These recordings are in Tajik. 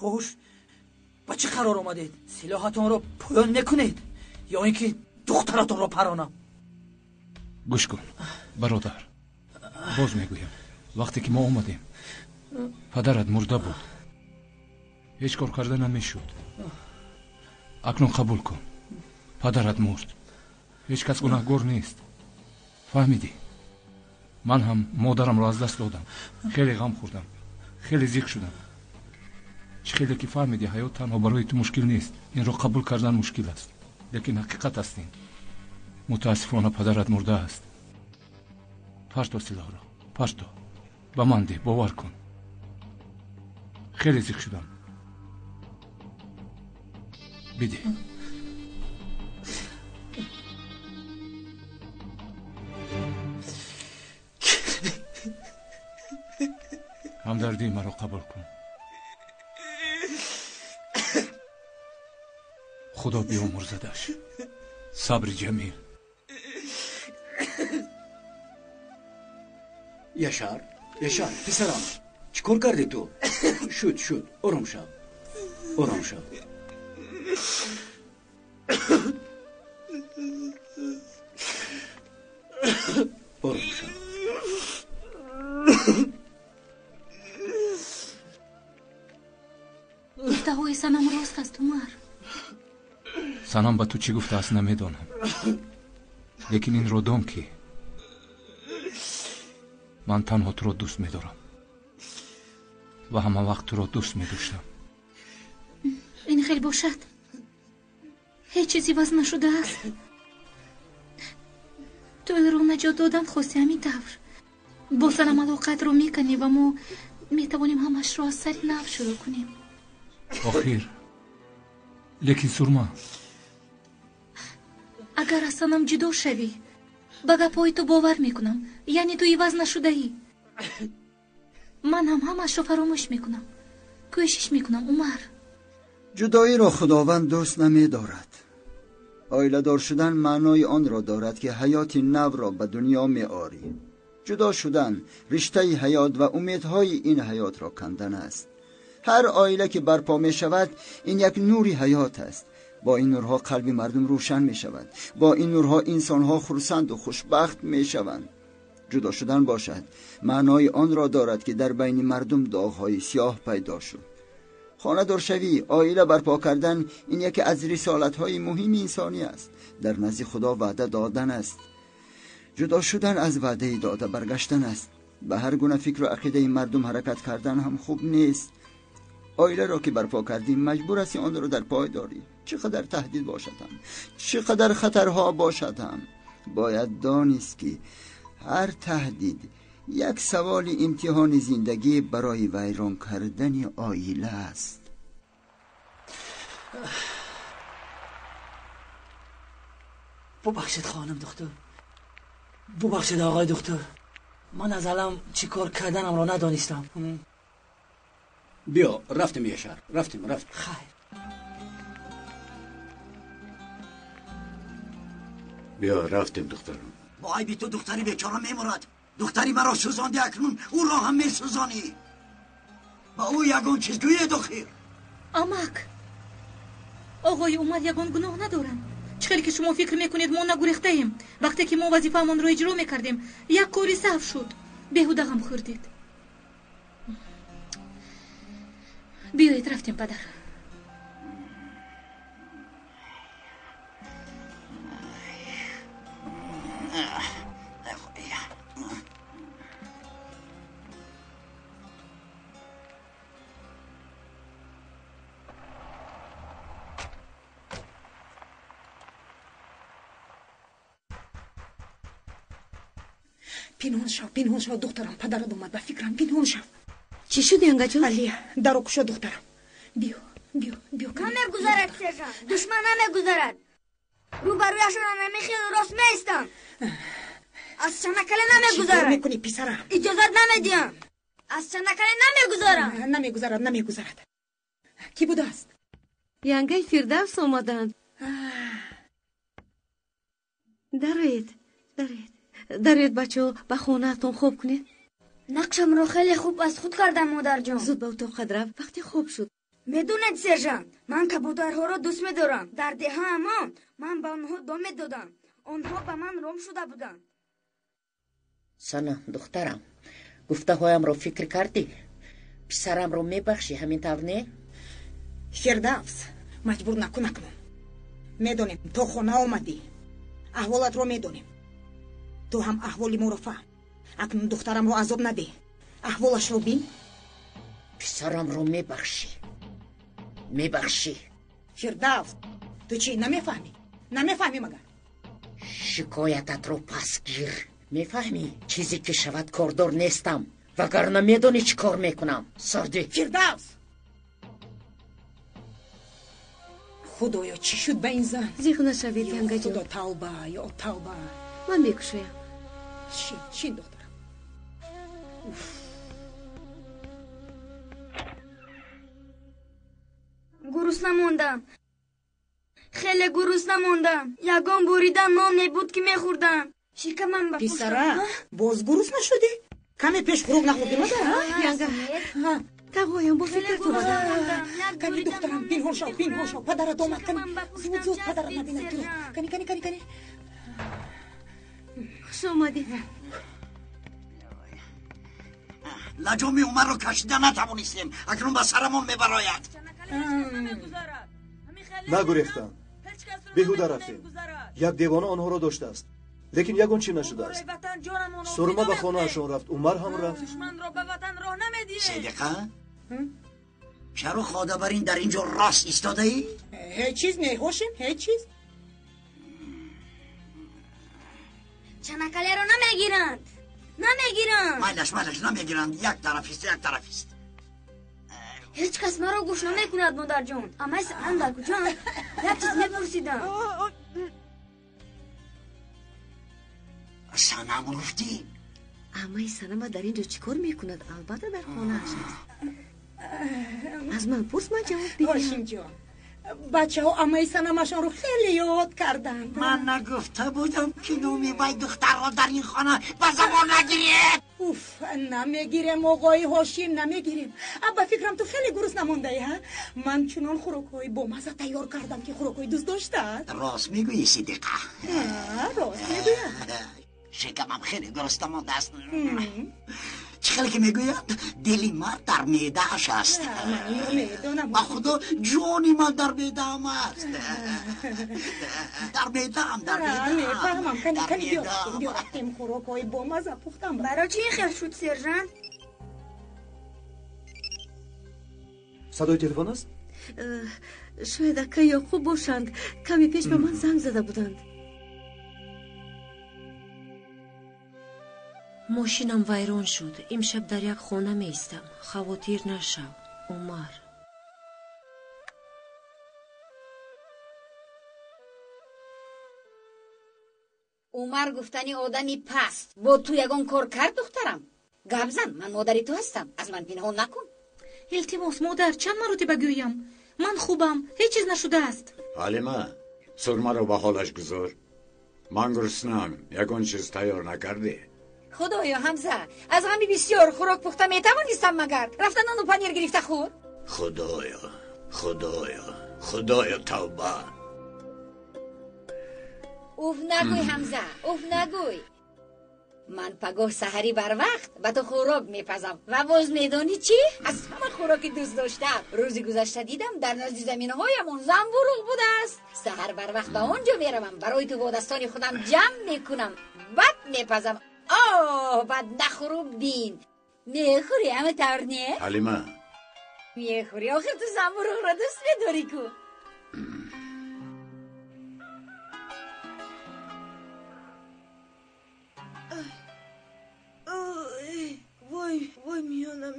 Хуш, ба чӣ қарор омадед? Силоҳатонро поён мекунед ё ин ки духтаратонро паронам? Гӯш кун, бародар, боз мегӯям, вақте ки мо омадем, падарат мурда буд. Ҳеҷ кор карда намешуд. Акнун қабул кун, падарат мурд. Ҳеҷ кас гунаҳгор нест. Фаҳмидӣ? Ман ҳам модарамро аз даст додам. Хеле ғам хӯрдам, хеле зиқ шудам. Чӣ хеле ки фаҳмидӣ, ҳаёт танҳо барои ту мушкил нест. Инро қабул кардан мушкил аст, лекин ҳақиқат аст ин. Мутаассифона падарат мурдааст. Парто силоҳро, парто. Ба ман деҳ, бовар кун. Хеле зиқ шудам. Бидеҳ. Ҳамдардии маро қабул кун. Худо биёмурзадаш. Сабри ҷамил. Яшар, Яшар, писарам, чӣ кор кардӣ ту? Шуд, шуд, ором шав, ором шав. Ором шав. Гуфтаҳои Санам рост аст, Умар. Санам ба ту чӣ гуфтааст намедонам, лекин инро дон ки ман танҳо туро дӯст медорам ва ҳама вақт туро дӯст медоштам. Ин хел бошад, ҳеҷ чиз иваз нашудааст. Ту ӯро наҷот додан хости, ҳамин тавр. Бо Санам алоқатро мекунӣ ва мо метавонем ҳамашро аз сари нав шурӯъ кунем. Охир, лекин Сурма, агар аз Санам ҷудо шавӣ, ба гапҳои ту бовар мекунам, яъне ту иваз нашудаӣ. Ман ҳам ҳамаашро фаромӯш мекунам. Кӯшиш мекунам, Умар. Ҷудоиро Худованд дӯст намедорад. Оиладор шудан маънои онро дорад ки ҳаёти навро ба дунё меорӣ. Ҷудо шудан риштаи ҳаёт ва умедҳои ин ҳаётро кандан аст. Ҳар оила ки барпо мешавад, ин як нури ҳаёт аст. Бо ин нурҳо қалби мардум рӯшан мешавад. Бо ин нурҳо инсонҳо хурсанду хушбахт мешаванд. Ҷудо шудан бошад маънои онро дорад ки дар байни мардум доғҳои сиёҳ пайдо шуд. Хонадоршавӣ, оила барпо кардан ин яке аз рисолатҳои муҳими инсонӣ аст. Дар назди Худо ваъда додан аст. Ҷудо шудан аз ваъдаи дода баргаштан аст. Ба ҳар гуна фикру ақидаи мардум ҳаракат кардан ҳам хуб нест. Оиларо ки барпо кардӣ, маҷбур ҳасти онро дар пой дорӣ. Чӣ қадар таҳдид бошад ҳам, чӣ қадар хатарҳо бошад ҳам, бояд донист ки ҳар таҳдид як саволи имтиҳони зиндагӣ барои вайрон кардани оила аст. Бубахшед, хонум духтур, бубахшед, оқои духтур, ман аз алам чӣ кор карданамро надонистам. Биё, рафтем, Яшар, рафтем, рафтем. Хайр. Биё, рафтем, духтарам. Бо айби ту духтари бечора мемурад. Духтари маро сӯзонди, акнун ӯро ҳам месӯзонӣ. Ба ӯ ягон чиз гӯед охир. Амак, оғои Умар ягон гуноҳ надоранд. Чӣ хеле ки шумо фикр мекунед, мо нагурехтаем. Вақте ки мо вазифаамонро иҷро мекардем, як кори саҳв шуд. Беҳуда ғам хӯрдед. Биёед, рафтем, падар. Пинҳон шав, пинҳон шав, духтарам, падарат омад, ба фикрам, пинҳон шав. Чӣ шуд, янгаҷон? Алия, даро кушо, духтарам. Биё, биё, биё. Намегузарад, сержант, душман намегузарад. Рӯбарӯяшонро намехел рост меистам. Аз чанакале намегузарад. Чӣ кор мекунӣ, писарам? Иҷозат намедиҳам. Аз чанакале намегузарам. Намегузарад, намегузарад. Кӣ будааст? Янгаи Фирдавс омаданд. Дароед, дароед. Дароед, бачаҳо, ба хонаатон хоб кунед. Нақшамро хеле хуб аз худ кардам, модарҷон. Зуд ба утоқат рафт, вақте хоб шуд. Медонед, сержант, ман кабутарҳоро дӯст медорам. Дар деҳаамон ман ба онҳо дом медодам. Онҳо ба ман ром шуда буданд. Санам, духтарам, гуфтаҳоямро фикр кардӣ? Писарамро мебахшӣ, ҳамин тавр не? Фирдавс, маҷбур накун акнун. Медонем, то хона омадӣ. Аҳволатро медонем. Ту ҳам аҳволи моро фаҳм. Акнун духтарамро азоб надеҳ. Аҳволашро бин. Писарамро мебахшӣ. Мебахшӣ. Фирдавс, ту чӣ намефаҳмӣ? Намефаҳмӣ магар? Шикоятатро пас гир. Мефаҳмӣ? Чизе ки шавад кордор нестам. Вагарна медонӣ чӣ кор мекунам. Сардӣ. Фирдавс! Худоё, чӣ шуд ба ин зан? Зиқ нашавед, янгаҷон. Худо, тавба, ё тавба. Ман мекушоям. Шин, шин, духтарам. Гурусна мондам. Хеле гурусна мондам. Ягон бурида нон мебуд ки мехӯрдам. Шикамам ба писара, боз гурусна шудӣ? Каме пеш хӯрок нахӯрдӣ магар? Янга, тағоям бо фикр омадам. Кани, духтарам, пинҳон шав, пинҳон шав. Падарат омад. Кани, зуд, зуд, падарат набинад туро. Кани, кани, кани, кани. Хуш омадед. Лаҷоми Умарро кашида натавонистем. Акнун ба сарамон мебарояд. Нагурехтанд. Беҳуда рафтем. Як девона онҳоро доштааст. Лекин ягон чӣ нашудааст. Сурма ба хонаашон рафт, Умар ҳам рафт. Сидиқа, чаро хода бар ин дар ин ҷо рост истодаӣ? Ҳеҷ чиз не, Ҳошим, ҳеҷ чиз. Чанакалеро намегиранд. Намегиранд. Майлаш, майлаш, намегиранд. Як тарафист, як тарафист. Ҳеҷ кас маро гӯш намекунад, модарҷон. Амаи Санам дар куҷоанд? Як чиз мепурсидам. Санам гуфтӣ? Амаи Санама дар ин ҷо чӣ кор мекунад? Албатта дар хонааш аст. Аз ман пурс, ман ҷавоб медиҳам. Ҳошимҷон, бачаҳо амаи Санамашонро хеле ёд карданд. Ман нагуфта будам, ки номи вай духтарро дар ин хона ба забон нагиред. Уф, намегирем, оғои Ҳошим, намегирем. Ба фикрам ту хеле гурусна мондаӣ, ҳа? Ман чунон хӯрокҳои бомазза тайёр кардам, ки хӯрокҳои дӯст доштаат. Рост мегӯӣ, Сидиқа? Рост мегӯям. Шикамам хеле гурусна мондааст. Чӣ хеле ки мегӯянд, дили ман дар меъдааш аст. Ман инро медонам. Ба худо, ҷони ман дар меъдаам аст. Дар меъдаам, дар меъдаам. Мефаҳмам. Кани, кани, биё рафтем, биё рафтем. Хӯрокҳои бомазза пухтам. Барои чӣ ин хел шуд, сержант? Садои телефон аст? Шояд ака Ёқуб бошанд. Каме пеш ба ман занг зада буданд. Мошинам вайрон шуд. Имшаб дар як хона меистам. Хавотир нашав, Умар. Умар гуфтани одами паст. Бо ту ягон кор кард, духтарам? Гап зан, ман модари ту ҳастам. Аз ман пинҳон накун. Илтимос, модар, чанд маротиба гӯям? Ман хубам, ҳеҷ чиз нашудааст. Ҳалима, сурмаро ба ҳолаш гузор. Ман гуруснаам, ягон чиз тайёр накардӣ? Худоё, Ҳамза, аз ғами бисёр хӯрок пухта метавонистам магар? Рафта нону панир гирифта хӯр. Худоё, Худоё, Худоё, тавба. Уф нагӯй, Ҳамза, уф нагӯй. Ман пагоҳ саҳарӣ барвақт ба ту хӯрок мепазам. Ва боз медонӣ чӣ? Аз ҳама хӯроки дӯст доштам. Рӯзи гузашта дидам дар назди заминҳоямон замбуруғ будааст. Саҳар барвақт ба он ҷо меравам, барои ту бо дастони худам ҷамъ мекунам, бад мепазам. Оҳ, бад нахӯру бин. Мехӯрӣ, ҳама тавр не? Ҳалима. Мехӯрӣ, охир ту замбуруғро дӯст медорӣ ку. Вой, вой, миёнам,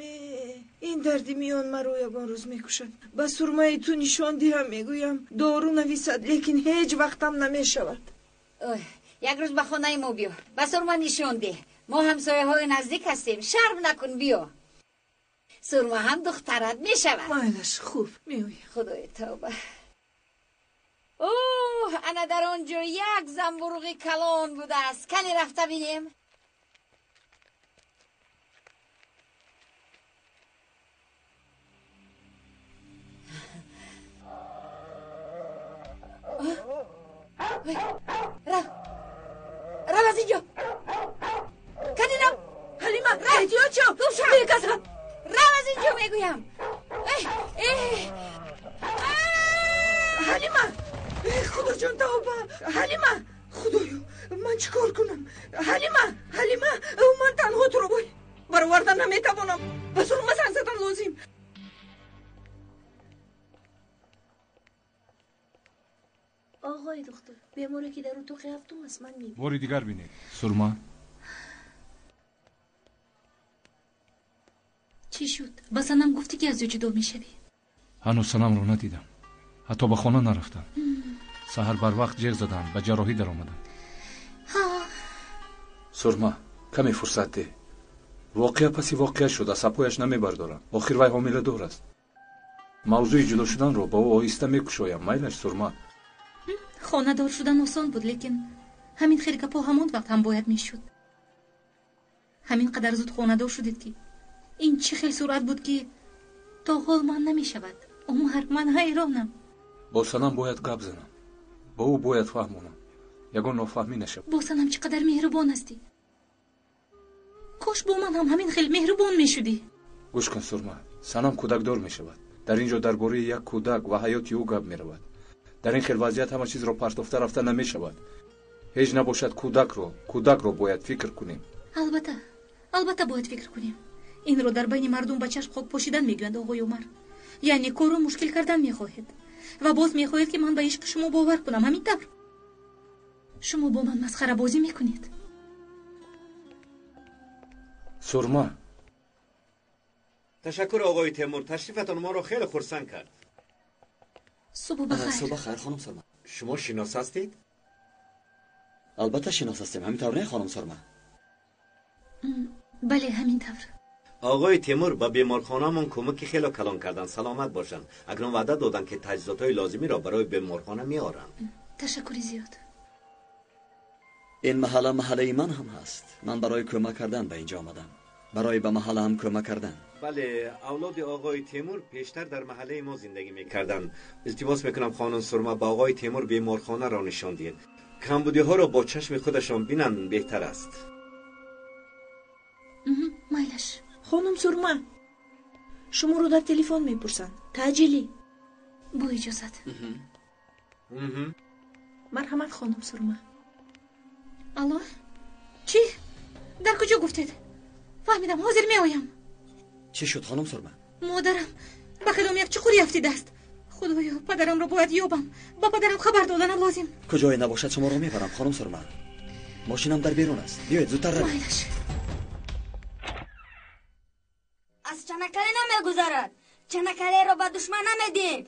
ин дарди миён маро ягон рӯз мекушад. Ба сурмаи ту нишон диҳам, мегӯям, дору нависад, лекин ҳеҷ вақтам намешавад. Як рӯз ба хонаи мо биё, ба сурма нишон деҳ. Мо ҳамсояҳои наздик ҳастем, шарм накун, биё. Сурма ҳам духтарат мешавад. Майлаш, хуб, меоям. Худои тавба. Оҳ, ана дар он ҷо як замбуруғи калон будааст. Кани рафта бинем. Рав, рав аз инҷо. Кани рав. Ҳалима, эҳтиёт шав, бекасам. Рав аз инҷо мегӯям. Ҳалима, худоҷон, тавба. Ҳалима, худоё, ман чӣ кор кунам? Ҳалима, Ҳалима, ман танҳо туро баровардан наметавонам. Ба Сурма занг задан лозим. Оғои духтур, беморе ки дар утоқи ҳафтум аст, ман мебинам. Бори дигар бинед. Сурма. Чӣ шуд? Ба Санам гуфтӣ ки аз ӯ ҷудо мешавӣ? Ҳанӯз Санамро надидам. Ҳатто ба хона нарафтам. Саҳар барвақт ҷеғ заданд, ба ҷарроҳӣ даромадам. Сурма, каме фурсат деҳ. Воқеа паси воқеа шуд, асабҳояш намебардорам. Охир вай ҳомиладор аст. Мавзӯи ҷудо шуданро ба ӯ оҳиста мекушоям. Майлаш, Сурма. Хонадор шудан осон буд, лекин ҳамин хел гапҳо ҳамон вақт ҳам бояд мешуд. Ҳамин қадар зуд хонадор шудед ки ин чӣ хел суръат буд ки то ҳол ман намешавад. Умар, ман ҳайронам. Бо Санам бояд гап занам. Ба ӯ бояд фаҳмонам. Ягон нофаҳмӣ нашавад. Бо Санам чӣ қадар меҳрубон ҳастӣ. Кош бо ман ҳам ҳамин хел меҳрубон мешудӣ. Гӯш кун, Сурма, Санам кӯдакдор мешавад. Дар ин ҷо дар бораи як кӯдак ва ҳаёти ӯ гап меравад. Дар ин хел вазъият ҳама чизро партофта рафта намешавад. Ҳеҷ набошад кӯдакро бояд фикр кунем. Албатта, албатта бояд фикр кунем. Инро дар байни мардум ба чашм хок пошидан мегӯянд, оғои Умар. Яъне корро мушкил кардан мехоҳед. Ва боз мехоҳед ки ман ба ишқи шумо бовар кунам, ҳамин тавр? Шумо бо ман масхарабозӣ мекунед. Сурма. Ташаккур, оғои Темур, ташрифатон моро хеле хурсанд кард. Субҳ бахайр. Субҳ бахайр, хонум Сурма. Шумо шинос ҳастед? Албатта шинос ҳастем, ҳамин тавр не, хонум Сурма? Бале, ҳамин тавр. Оғои Темур ба беморхонаамон кӯмаки хеле калон карданд, саломат бошанд. Акнун ваъда доданд ки таҷҳизотҳои лозимиро барои беморхона меоранд. Ташаккури зиёд. Ин маҳалла маҳаллаи ман ҳам ҳаст. Ман барои кӯмак кардан ба инҷо омадам. Барои ба маҳаллаам кӯмак кардан. Бале, авлоди оғои Темур пештар дар маҳаллаи мо зиндагӣ мекарданд. Илтимос мекунам, хонум Сурма, ба оғои Темур беморхонаро нишон диҳед. Камбудиҳоро бо чашми худашон бинанд беҳтар аст. Майлаш. Хонум Сурма, шуморо дар телефон мепурсанд. Таъҷилӣ. Бо иҷозат. Марҳамат, хонум Сурма. Алло, чӣ? Дар куҷо гуфтед? Фаҳмидам, ҳозир меоям. Чӣ шуд, хонум Сурма? Модарам ба кадом як чуқурӣ афтидааст. Худоё, падарамро бояд ёбам. Ба падарам хабар доданам лозим. Куҷое набошад шуморо мебарам, хонум Сурма. Мошинам дар берун аст. Биёед, зудтар равед. Майлаш. Аз Чанакале намегузарад. Чанакалеро ба душман намедиҳем.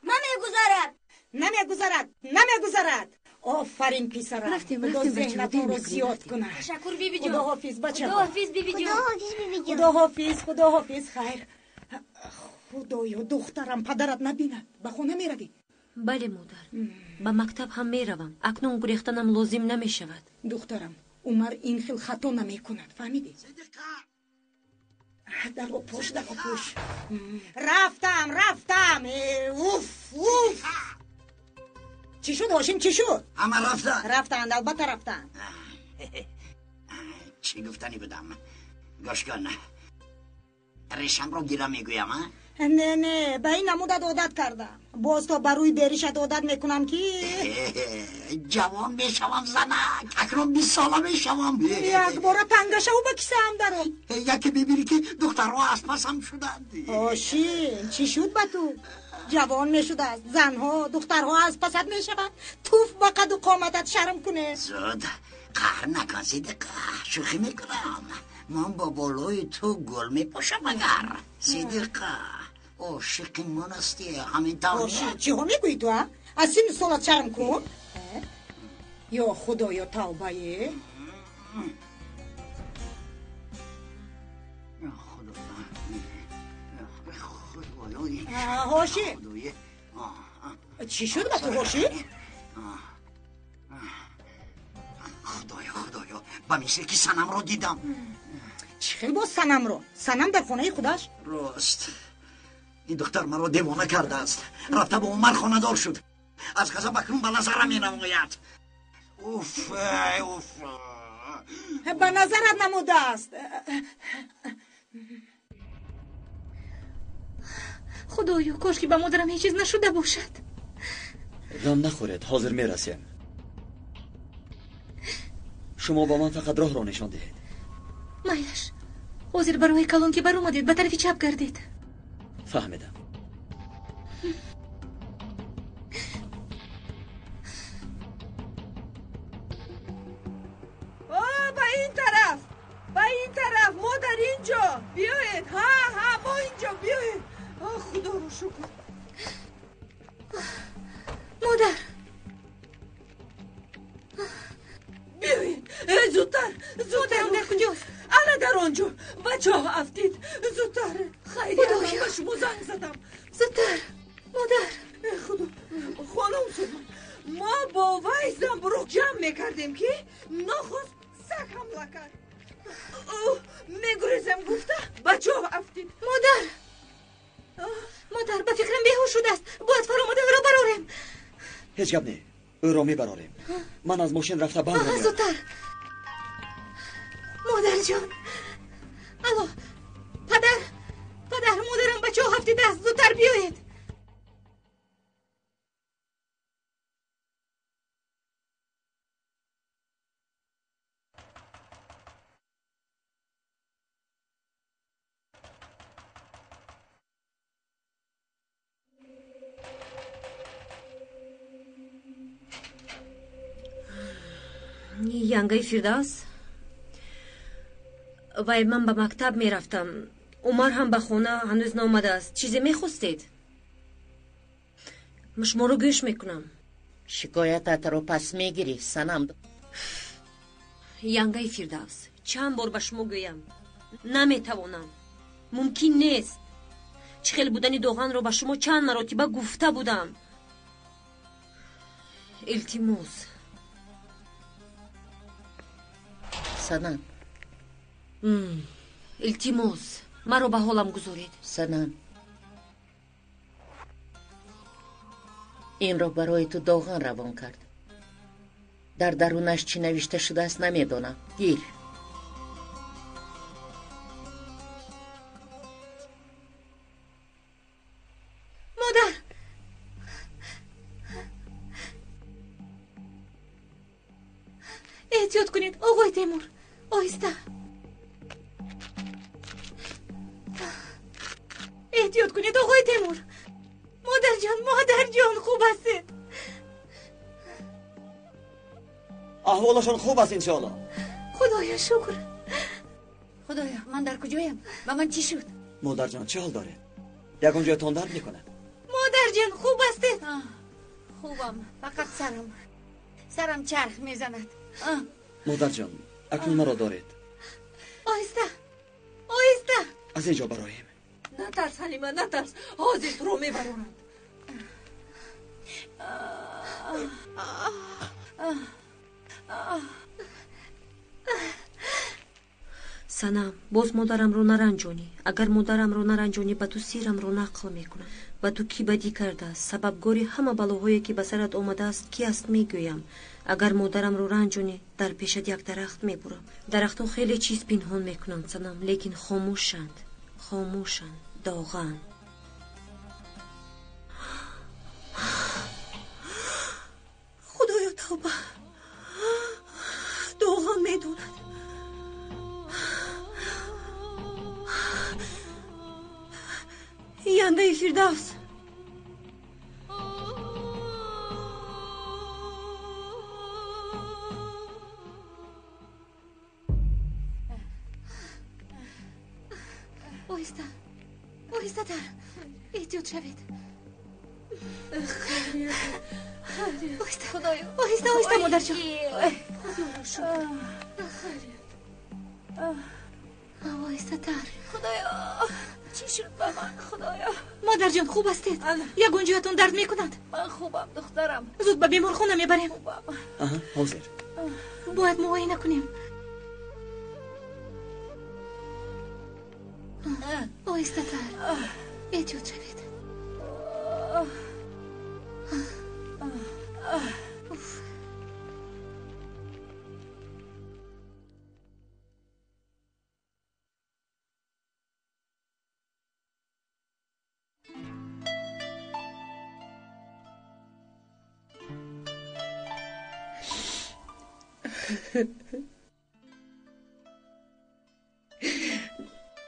Намегузарад. Намегузарад, намегузарад. Офарин, писарам. Рафтем, Худо рафтем, бачаҳо, дер зеҳнатонро мекунем, зиёд рафтем. кунад. Ташаккур, бибиҷон. Худоҳофиз, бачаҳо. Худоҳофиз, бибиҷон. Худоҳофиз, бибиҷон. Худоҳофиз, худоҳофиз, хайр. Худоё, духтарам падарат набинад. Ба хона меравӣ? Бале, модар. Ба мактаб ҳам меравам. Акнун гурехтанам лозим намешавад. Духтарам, Умар ин хел хато намекунад, фаҳмидӣ? Даро пӯш, даро пӯш. Рафтам, рафтам. Уф, уф. Чӣ шуд, Ҳошим, чӣ шуд? Ҳама рафтанд. Рафтанд, албатта рафтанд. Чӣ гуфтанӣ будам? Гӯш кун, решамро гира мегӯям, а? Не, не, ба ин намудат одат кардам. Боз то ба рӯи беришат одат мекунам ки ҷавон мешавам, занак. Акнун 20 сола мешавам. Якбора танга шаву ба кисаам даром. Яке бибинӣ ки духтарҳо аз пасам шуданд. Ҳошим, чӣ шуд ба ту? Ҷавон мешудааст, занҳо, духтарҳо аз пасат мешаванд. Туф ба қаду қоматат шарм куне. Зуд қаҳр накун, Сидиқа, шӯхӣ мекунам. Ман бо болои ту гул мепошам агар. Сидиқа, ошиқи ман ҳастӣ, ҳамин тавр? Ҳошим, чиҳо мегӯӣ ту, а? Аз синну солат шарм кун. Ё худоё, тавбае. Ҳошим, чӣ шуд ба ту, Ҳошим? Худоё, худоё, ба мисли ки Санамро дидам. Чӣ хел боз Санамро? Санам дар хонаи худаш. Рост, ин духтар маро девона кардааст. Рафта бо Умар хонадор шуд. Аз ғазаб акнун ба назарам менамояд. Уф, уф. Ба назарат намудааст. Худоё, кош ки ба модарам ҳеҷ чиз нашуда бошад. Ғам нахӯред, ҳозир мерасем. Шумо ба ман фақат роҳро нишон диҳед. Майлаш, ҳозир ба роҳи калон ки баромадед, ба тарафи чап гардед. Фаҳмидам. Ба ин тараф, ба ин тараф, мо дар ин ҷо. Биёед, ҳа, ҳа, мо ин ҷо, биёед. Худоро шукр. Модар. Биёед, зудтар, зудтар. Модарам дар куҷост? Ана дар он ҷо, ба чоҳ афтид. Зудтар. Хайр, ман ба шумо занг задам. Зудтар, модар. Худо, хонум Сурма, мо бо вай занбуруғ ҷамъ мекардем, ки нохост саг ҳамла кард. Мегурезем гуфта, ба чоҳ афтид. Модар, модар, ба фикрам беҳуш шудааст. Бояд фаромада ӯро барорем. Ҳеҷ гап не, ӯро мебарорем. Ман аз мошин рафта банд меорам. Зудтар. Модарҷон. Алло, падар, падар, модарам ба чоҳ афтидааст. Зудтар биёед. Янгаи Фирдавс, вай, ман ба мактаб мерафтам. Умар ҳам ба хона ҳанӯз наомадааст. Чизе мехостед? Шуморо гӯш мекунам. Шикоятатро пас мегирӣ, Санам. Янгаи Фирдавс, чанд бор ба шумо гӯям, наметавонам, мумкин нест. Чӣ хел будани Доғанро ба шумо чанд маротиба гуфта будам. Илтимос. Санам. Илтимос, маро ба ҳолам гузоред. Санам, инро барои ту Доған равон кард. Дар дарунаш чӣ навишта шудааст, намедонам. Гир. Модар! Эҳтиёт кунед, оғои Темур. Оҳиста. Эҳтиёт кунед, оғои Темур. Модарҷон, модарҷон, хуб ҳастед? Аҳволашон хуб аст, иншоалло. Худоё шукр. Худоё, ман дар куҷоям? Ба ман чӣ шуд? Модарҷон, чӣ ҳол доред? Ягон ҷоятон дард мекунад? Модарҷон, хуб ҳастед? Хубам, фақат сарам. Сарам чарх мезанад. Модарҷон, акнун маро доред. Оҳиста, оҳиста. Аз ин ҷо бароем. Натарс, Ҳалима, натарс. Ҳозир туро мебароранд. Санам, боз модарамро наранҷонӣ. Агар модарамро наранҷонӣ, ба ту сиррамро нақл мекунам. Ба ту кӣ бадӣ кардааст? Сабабгори ҳама балоҳое, ки ба сарат омадааст, ки аст, мегӯям. Агар модарамро ранҷонӣ, дар пешат як дарахт мебурам. Дарахтҳо хеле чиз пинҳон мекунанд, Санам, лекин хомӯшанд, хомӯшанд, Доған. Худоё, тавба. Доған медонад. Яндаи Фирдавс. Оҳиста, оҳистатар, эҳтиёт шавед. Худоё, оҳиста, оҳиста, модарҷон. Худоро шукр. Оҳистатар. Худоё, чӣ шуд ба ман, Худоё? Модарҷон, хуб ҳастед? Ягон ҷоятон дард мекунад? Ман хубам, духтарам. Зуд ба беморхона мебарем. Аҳа, ҳозир. Бояд муоина кунем. Оҳистатар, эҳтиёт шавед.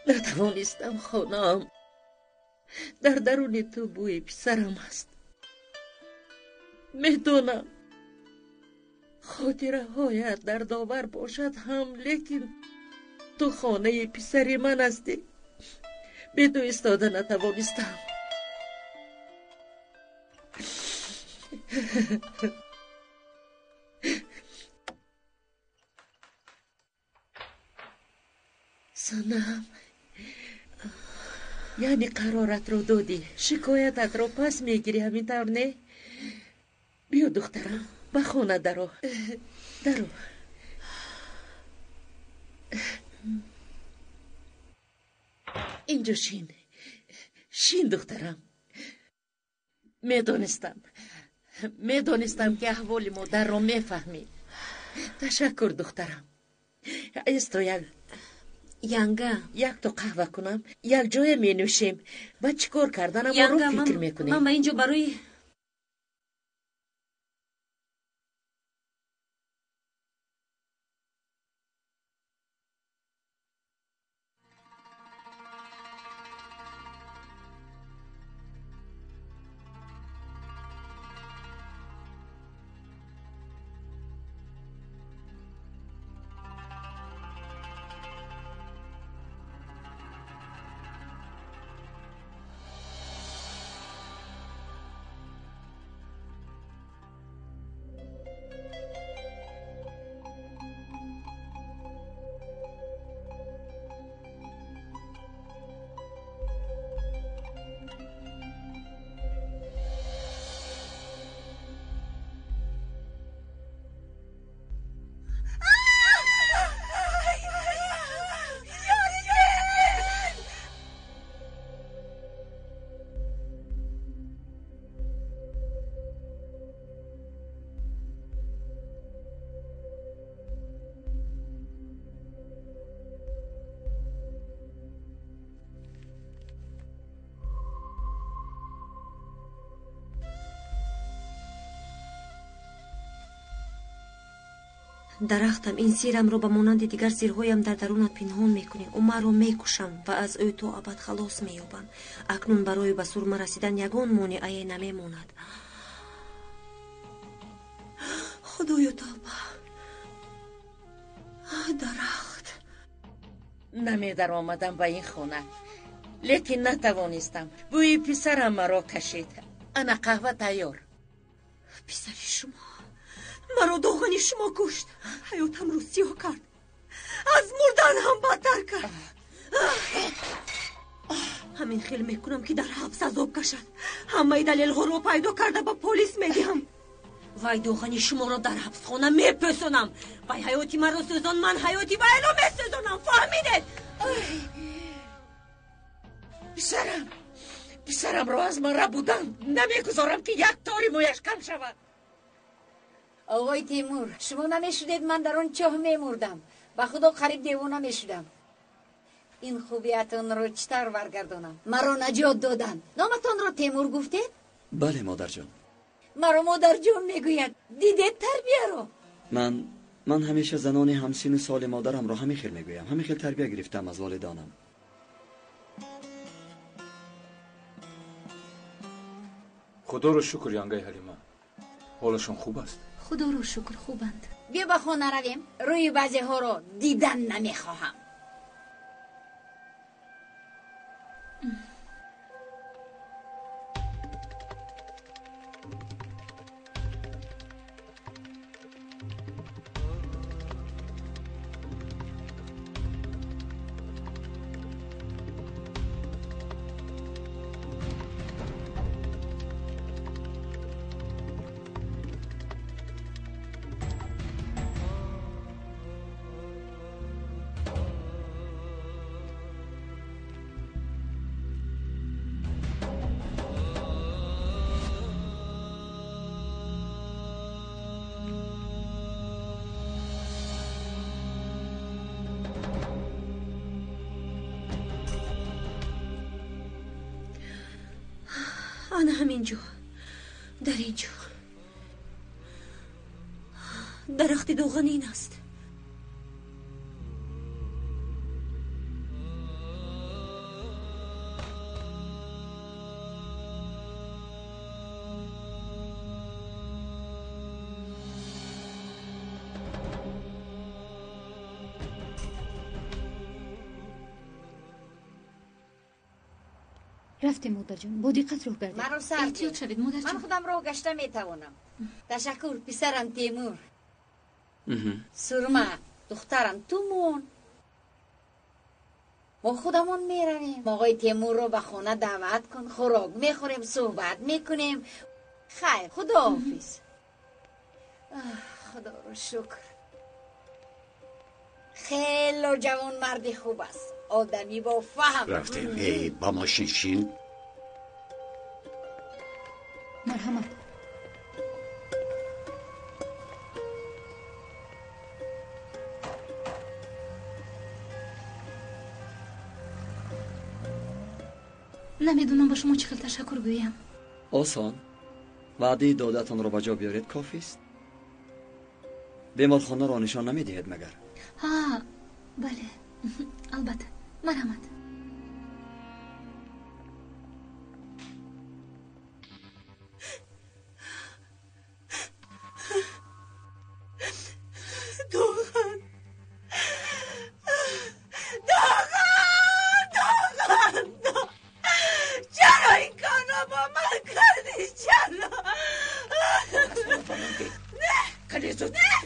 Натавонистам, хонаам. Дар даруни ту бӯи писарам аст. Медонам, хотираҳоят дардовар бошад ҳам, лекин ту хонаи писари ман ҳастӣ. Бе ту истода натавонистам. Санам, яъне қароратро додӣ, шикоятатро пас мегирӣ, ҳамин тавр не? Биё, духтарам, ба хона даро. Даро. Инҷо шин. Шин, духтарам. Медонистам. Медонистам, ки аҳволи модарро мефаҳмӣ. Ташаккур, духтарам. Исто як Янга, якто қаҳва кунам, як ҷоя менӯшем. Баъд чӣ кор карданамро фикр мекунем. Ман ба ин ҷо барои дарахтам, ин сирамро ба монанди дигар сирҳоям дар дарунат пинҳон мекунӣ. Умарро мекушам ва аз ӯ то абад халос меёбам. Акнун барои ба Сурма расидан ягон монеае намемонад. Худоё, тавба! Дарахт! Намедаромадам ба ин хона, лекин натавонистам. Бӯи писарам маро кашид. Ана қаҳва тайёр. Писари шумо маро доғани шумо кушт. Ҳаётамро сиёҳ кард, аз мурдан ҳам бадтар кард. Ҳамин хел мекунам, ки дар ҳабс азоб кашад. Ҳамаи далелҳоро пайдо карда ба полис медиҳам. Вай доғани шуморо дар ҳабсхона мепӯсонам. Вай ҳаёти маро сӯзон, ман ҳаёти вайро месӯзонам. Фаҳмидед? Писарам, писарамро аз ман рабудан. Намегузорам, ки як тори мӯяш кам шавад. Оғои Темур, шумо намешудед, ман дар он чоҳ мемурдам. Ба худо, қариб девона мешудам. Ин хубиятонро чӣ тавр баргардонам? Маро наҷот доданд. Номатонро Темур гуфтед? Бале, модарҷон. Маро модарҷон мегӯяд. Дидед тарбияро? Ман ҳамеша занони ҳамсину соли модарамро ҳамин хел мегӯям. Ҳамин хел тарбия гирифтам аз волидонам. Худоро шукр, янгаи Ҳалима. Ҳолашон хуб аст? Худоро шукр, хубанд. Биё ба хона равем. Рӯи баъзеҳоро дидан намехоҳам. Ана ҳамин ҷо, дар ин ҷо, Дарахти доған ин аст. Рафтем, модарҷон, бо диққат роҳ гардед. Маро сар эҳтиёт шавед, модарҷон. Ман худам роҳ гашта метавонам. Ташаккур, писарам Темур. Сурма, духтарам, ту мон. Мо худамон меравем. Оғои Темурро ба хона даъват кун, хӯрок мехӯрем, суҳбат мекунем. Хайр, худоҳофиз. Худоро шукр. Хело ҷавонмарди хуб аст. Одами бо фаҳм. Рафтем. Эй, ба мошин шин. Марҳамат. Намедонам ба шумо чӣ хел ташаккур гӯям. Осон. Ваъдаи додаатонро ба ҷо биёред кофист. Беморхонаро нишон намедиҳед магар? Ҳа, бале, албатта. Марҳамат. Доған! Доған! Доған! Чаро ин корро бо ман кардӣ? Чаро? Не! Не!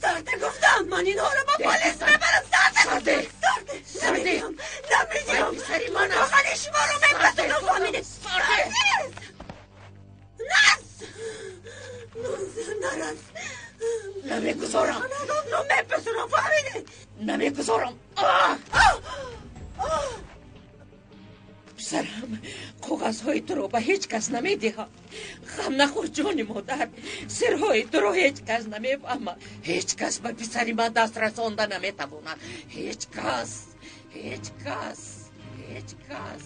Сарде гуфтам, ман инҳоро ба полис мебарам. Сарде! Сарде! Сарде! Намедиҳам! Доғани шуморо мепасонам, фаҳмидед? Сарде! Нас! Нарас! Намегузорам! Хонадонро мепасонам, фаҳмидед? Намегузорам! Писарам, коғазҳои туро ба ҳеҷ кас намедиҳам. Ғам нахӯр, ҷони модар. Сирҳои туро ҳеҷ кас намефаҳмад. Ҳеҷ кас ба писари ман даст расонда наметавонад. Ҳеҷ кас, ҳеҷ кас, ҳеҷ кас.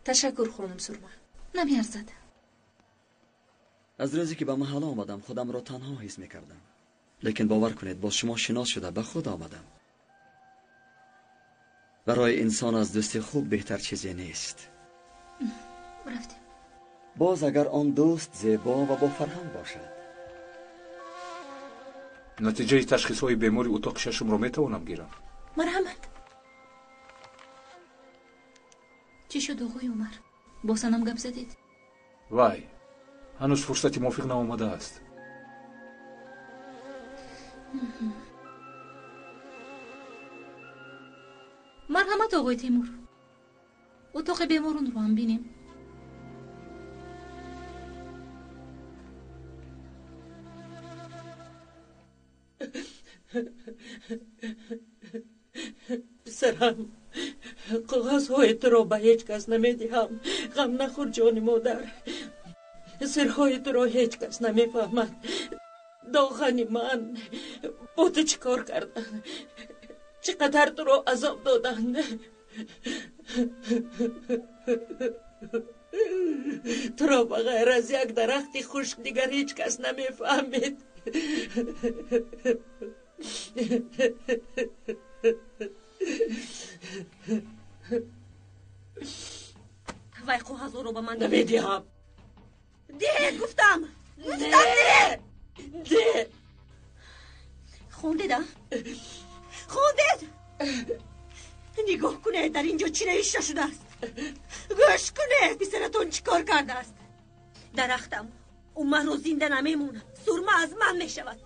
Ташаккур, хонум Сурма. Намеарзад. Аз рӯзе ки ба маҳалла омадам, худамро танҳо ҳис мекардам. Лекин бовар кунед, бо шумо шинос шуда ба худ омадам. Барои инсон аз дӯсти хуб беҳтар чизе нест. Рафтем. Боз агар он дӯст зебо ва бо фарҳанг бошад. Натиҷаи ташхисҳои бемори утоқи шашумро метавонам гирам? Марҳамат. Чӣ шуд, оғои Умар? Бо Санам гап задед? Вай, ҳанӯз фурсати мувофиқ наомадааст. Марҳамат, оғои Темур. Утоқи беморонро ҳам бинем. Писарам, коғазҳои туро ба ҳеҷ кас намедиҳам. Ғам нахӯр, ҷони модар. Сирҳои туро ҳеҷ кас намефаҳмад. Доғани ман бо ту чӣ кор карданд? Чӣ қадар туро азоб доданд? Туро ба ғайр аз як дарахти хушк дигар ҳеҷ кас намефаҳмид. Вай коғазҳоро ба ман намедиҳам. Деҳ, гуфтам. Гуфтам, деҳ. Деҳ. Хондед, а? Хондед? Нигоҳ кунед, дар ин ҷо чӣ навишта шудааст. Гӯш кунед, писаратон чӣ кор кардааст. Дарахтам, ӯ маро зинда намемонад. Сурма аз ман мешавад.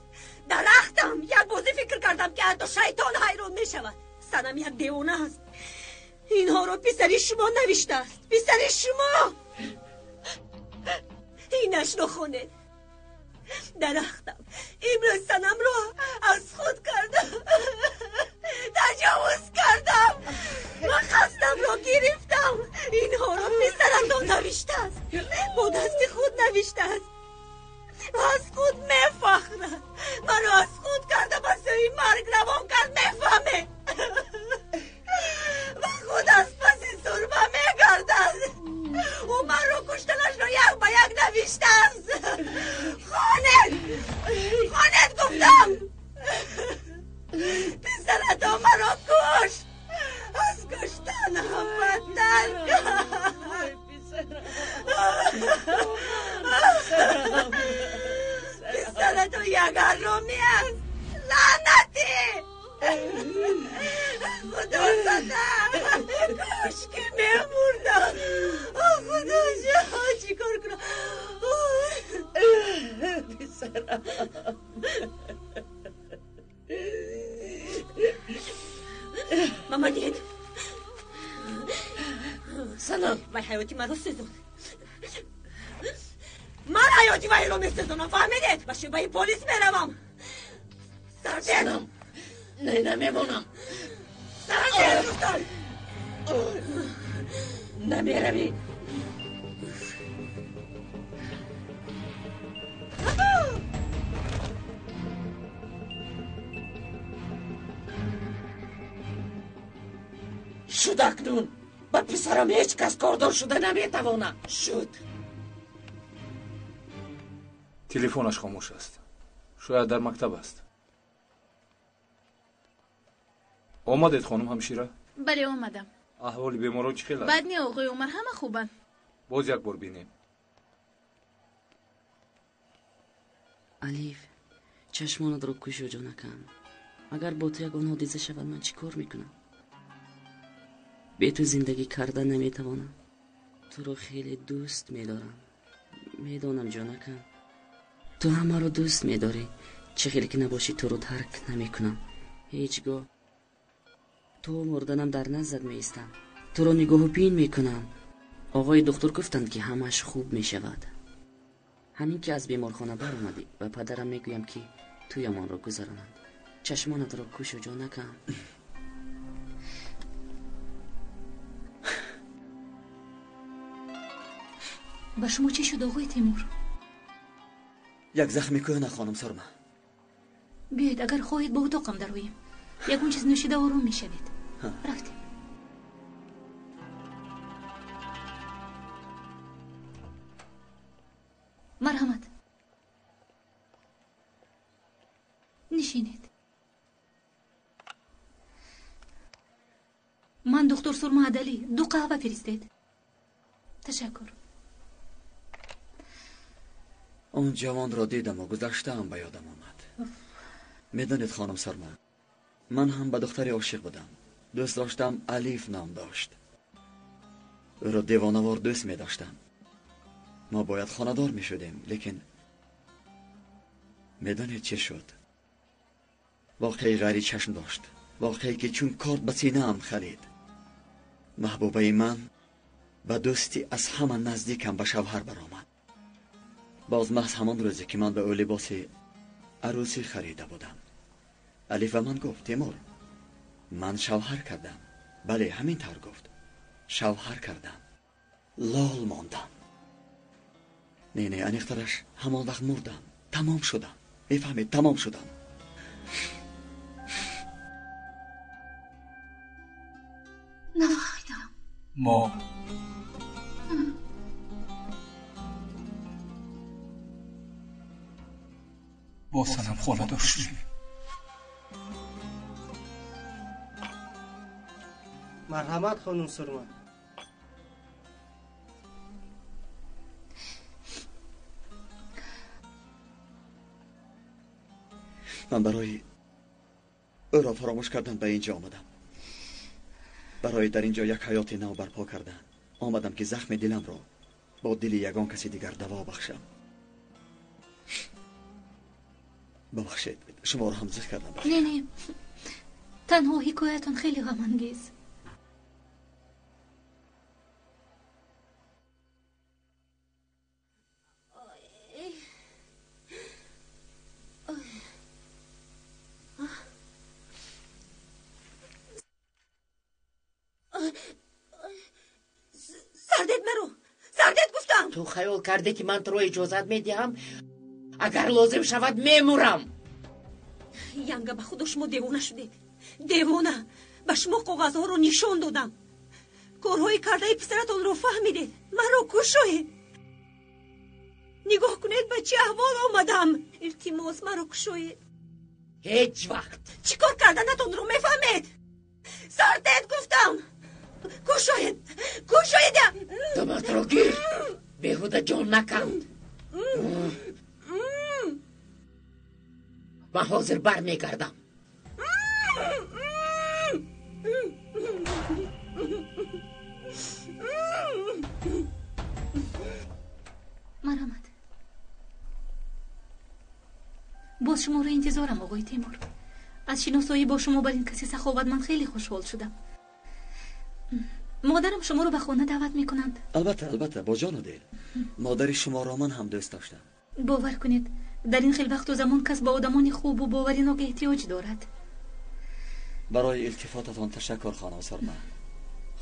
Дарахтам, як бозӣ фикр кардам, ки ҳатто шайтон ҳайрон мешавад. Санам як девона аст. Инҳоро писари шумо навиштааст. Писари шумо! Инашро хонед. Дарахтам, имрӯз Санамро аз худ кардам. Таҷовуз кардам ва қасдамро гирифтам. Инҳоро писаратон навиштааст. Бо дасти худ навиштааст. Аз худ мефахрад. Маро аз худ карда ба сӯи марг равон кард, мефаҳмед? Ва худ аз паси сурма мегардад. Ӯ маро куштанашро як ба як навиштааст. Хонед! Хонед, гуфтам! ҷагарромӣ аст. Лаънатӣ! Худо зада! Кош ки мемурдам! Худо ҷон, чӣ кор кунам? Писарам. Мама дид. Санам. Вай ҳаёти маро сӯзонд. Ман ҳаёти вайро месӯзонам, фаҳмидед? Ба шӯъбаи полис меравам. Сардед! Санам, не, намемонам. Сардед, гуфтам! Намеравӣ. Шуд акнун. Ба писарам ҳеҷ кас кордор шуда наметавонад. Шуд. Телефонаш хомӯш аст. Шояд дар мактаб аст. Омадед, хонум ҳамшира? Бале, омадам. Аҳволи беморон чӣ хел аст? Бад не, оғои Умар, ҳама хубанд. Боз як бор бинем. Алиф, чашмонатро кушо, ҷонакам. Агар бо ту ягон ҳодиса шавад, ман чӣ кор мекунам? Бе ту зиндагӣ карда наметавонам. Туро хеле дӯст медорам. Медонам, ҷонакам, ту ҳамаро дӯст медорӣ. Чӣ хеле ки набошӣ, туро тарк намекунам. Ҳеҷ гоҳ. То мурданам дар наздат меистам. Туро нигоҳу бин мекунам. Оғои духтур гуфтанд, ки ҳамааш хуб мешавад. Ҳамин ки аз беморхона баромадӣ, ба падарам мегӯям, ки туямонро гузаронанд. Чашмонатро кушо, ҷонакам. Ба шумо чӣ шуд, оғои Темур? Як захми кӯҳна, хонум Сурма. Биёед, агар хоҳед, ба утоқам дароем. Ягон чиз нӯшида ором мешавед. Рафтем. Марҳамат, нишинед. Ман духтур Сурма Адалӣ. Ду қаҳва фиристед. Ташаккур. Он ҷавонро дидаму гузаштаам ба ёдам омад. Медонед, хонум Сурма, ман ҳам ба духтаре ошиқ будам. Дӯст доштам, Алиф ном дошт. Ӯро девонавор дӯст медоштам. Мо бояд хонадор мешудем, лекин медонед чӣ шуд? Воқеаи ғайричашм дошт. Воқеае ки чун корд ба синаам халид. Маҳбубаи ман ба дӯсти аз ҳама наздикам ба шавҳар баромад. Боз маҳз ҳамон рӯзе ки ман ба ӯ либоси арӯсӣ харида будам. Алиф ба ман гуфт: Темур, ман шавҳар кардам. Бале, ҳамин тавр гуфт. Шавҳар кардам. Лол мондам. Не, не, аниқтараш ҳамон вақт мурдам. Тамом шудам. Мефаҳмед, тамом шудам. Нафаҳмидам. Мо бо Санам хонадор шудем. Марҳамат, хонум Сурма. Ман барои ӯро фаромӯш кардан ба ин ҷо омадам. Барои дар ин ҷо як ҳаёти нав барпо кардан омадам, ки захми диламро бо дили ягон каси дигар даво бахшам. Бубахшед, шуморо ҳам зиқ кардам. Не, не, танҳо ҳикоятон хеле ғамангез. Сардед маро! Сардед гуфтам! Ту хаёл кардӣ, ки ман туро иҷозат медиҳам? Агар лозим шавад, мемурам. Янга, ба худо, шумо девона шудед. Девона! Ба шумо коғазҳоро нишон додам. Корҳои кардаи писаратонро фаҳмидед. Маро кушоед. Нигоҳ кунед, ба чӣ аҳвол омадам. Илтимос, маро кушоед. Ҳеҷ вақт. Чӣ кор карданатонро мефаҳмед? Сардед гуфтам! Кушоед! Кушоед! Думатро гир! Беҳуда ҷон наканд. Ман ҳозир бармегардам. Марҳамат. Боз шуморо интизорам, оғои Темур. Аз шиносоӣ бо шумо бар ин каси саховатманд хеле хушҳол шудам. Модарам шуморо ба хона даъват мекунанд. Албатта, албатта, бо ҷону дил. Модари шуморо ман ҳам дӯст доштам. Бовар кунед, дар ин хел вақту замон кас ба одамони хубу боваринок эҳтиёҷ дорад. Барои илтифотатон ташаккур, хонум Сурма.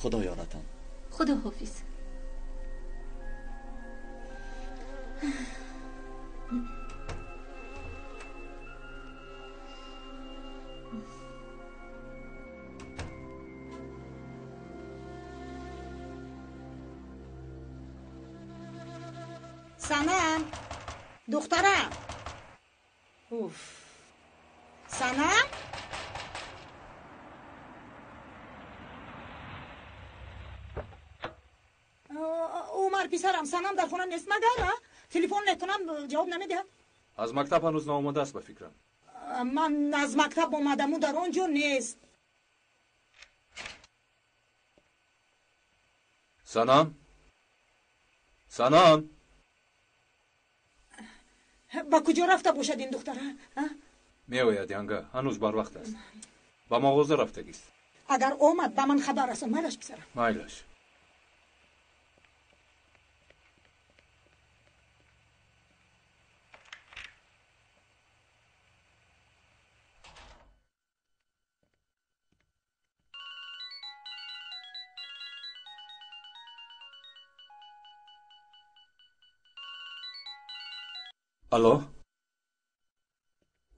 Худо ёратон. Худо ҳофиз. Санам, духтарам. Уф. Санам? Умар писарам, Санам дар хона нест магар? Телефон мекунам, ҷавоб намедиҳад. Аз мактаб ҳанӯз наомадааст ба фикрам. Ман аз мактаб омадам, ӯ дар он ҷо нест. Санам? Санам? Ба куҷо рафта бошад ин духтара? Меояд, янга, ҳанӯз барвақт аст. Ба мағоза рафтагист. Агар омад, ба ман хабар расон. Майлаш, писарам. Майлаш. Алло?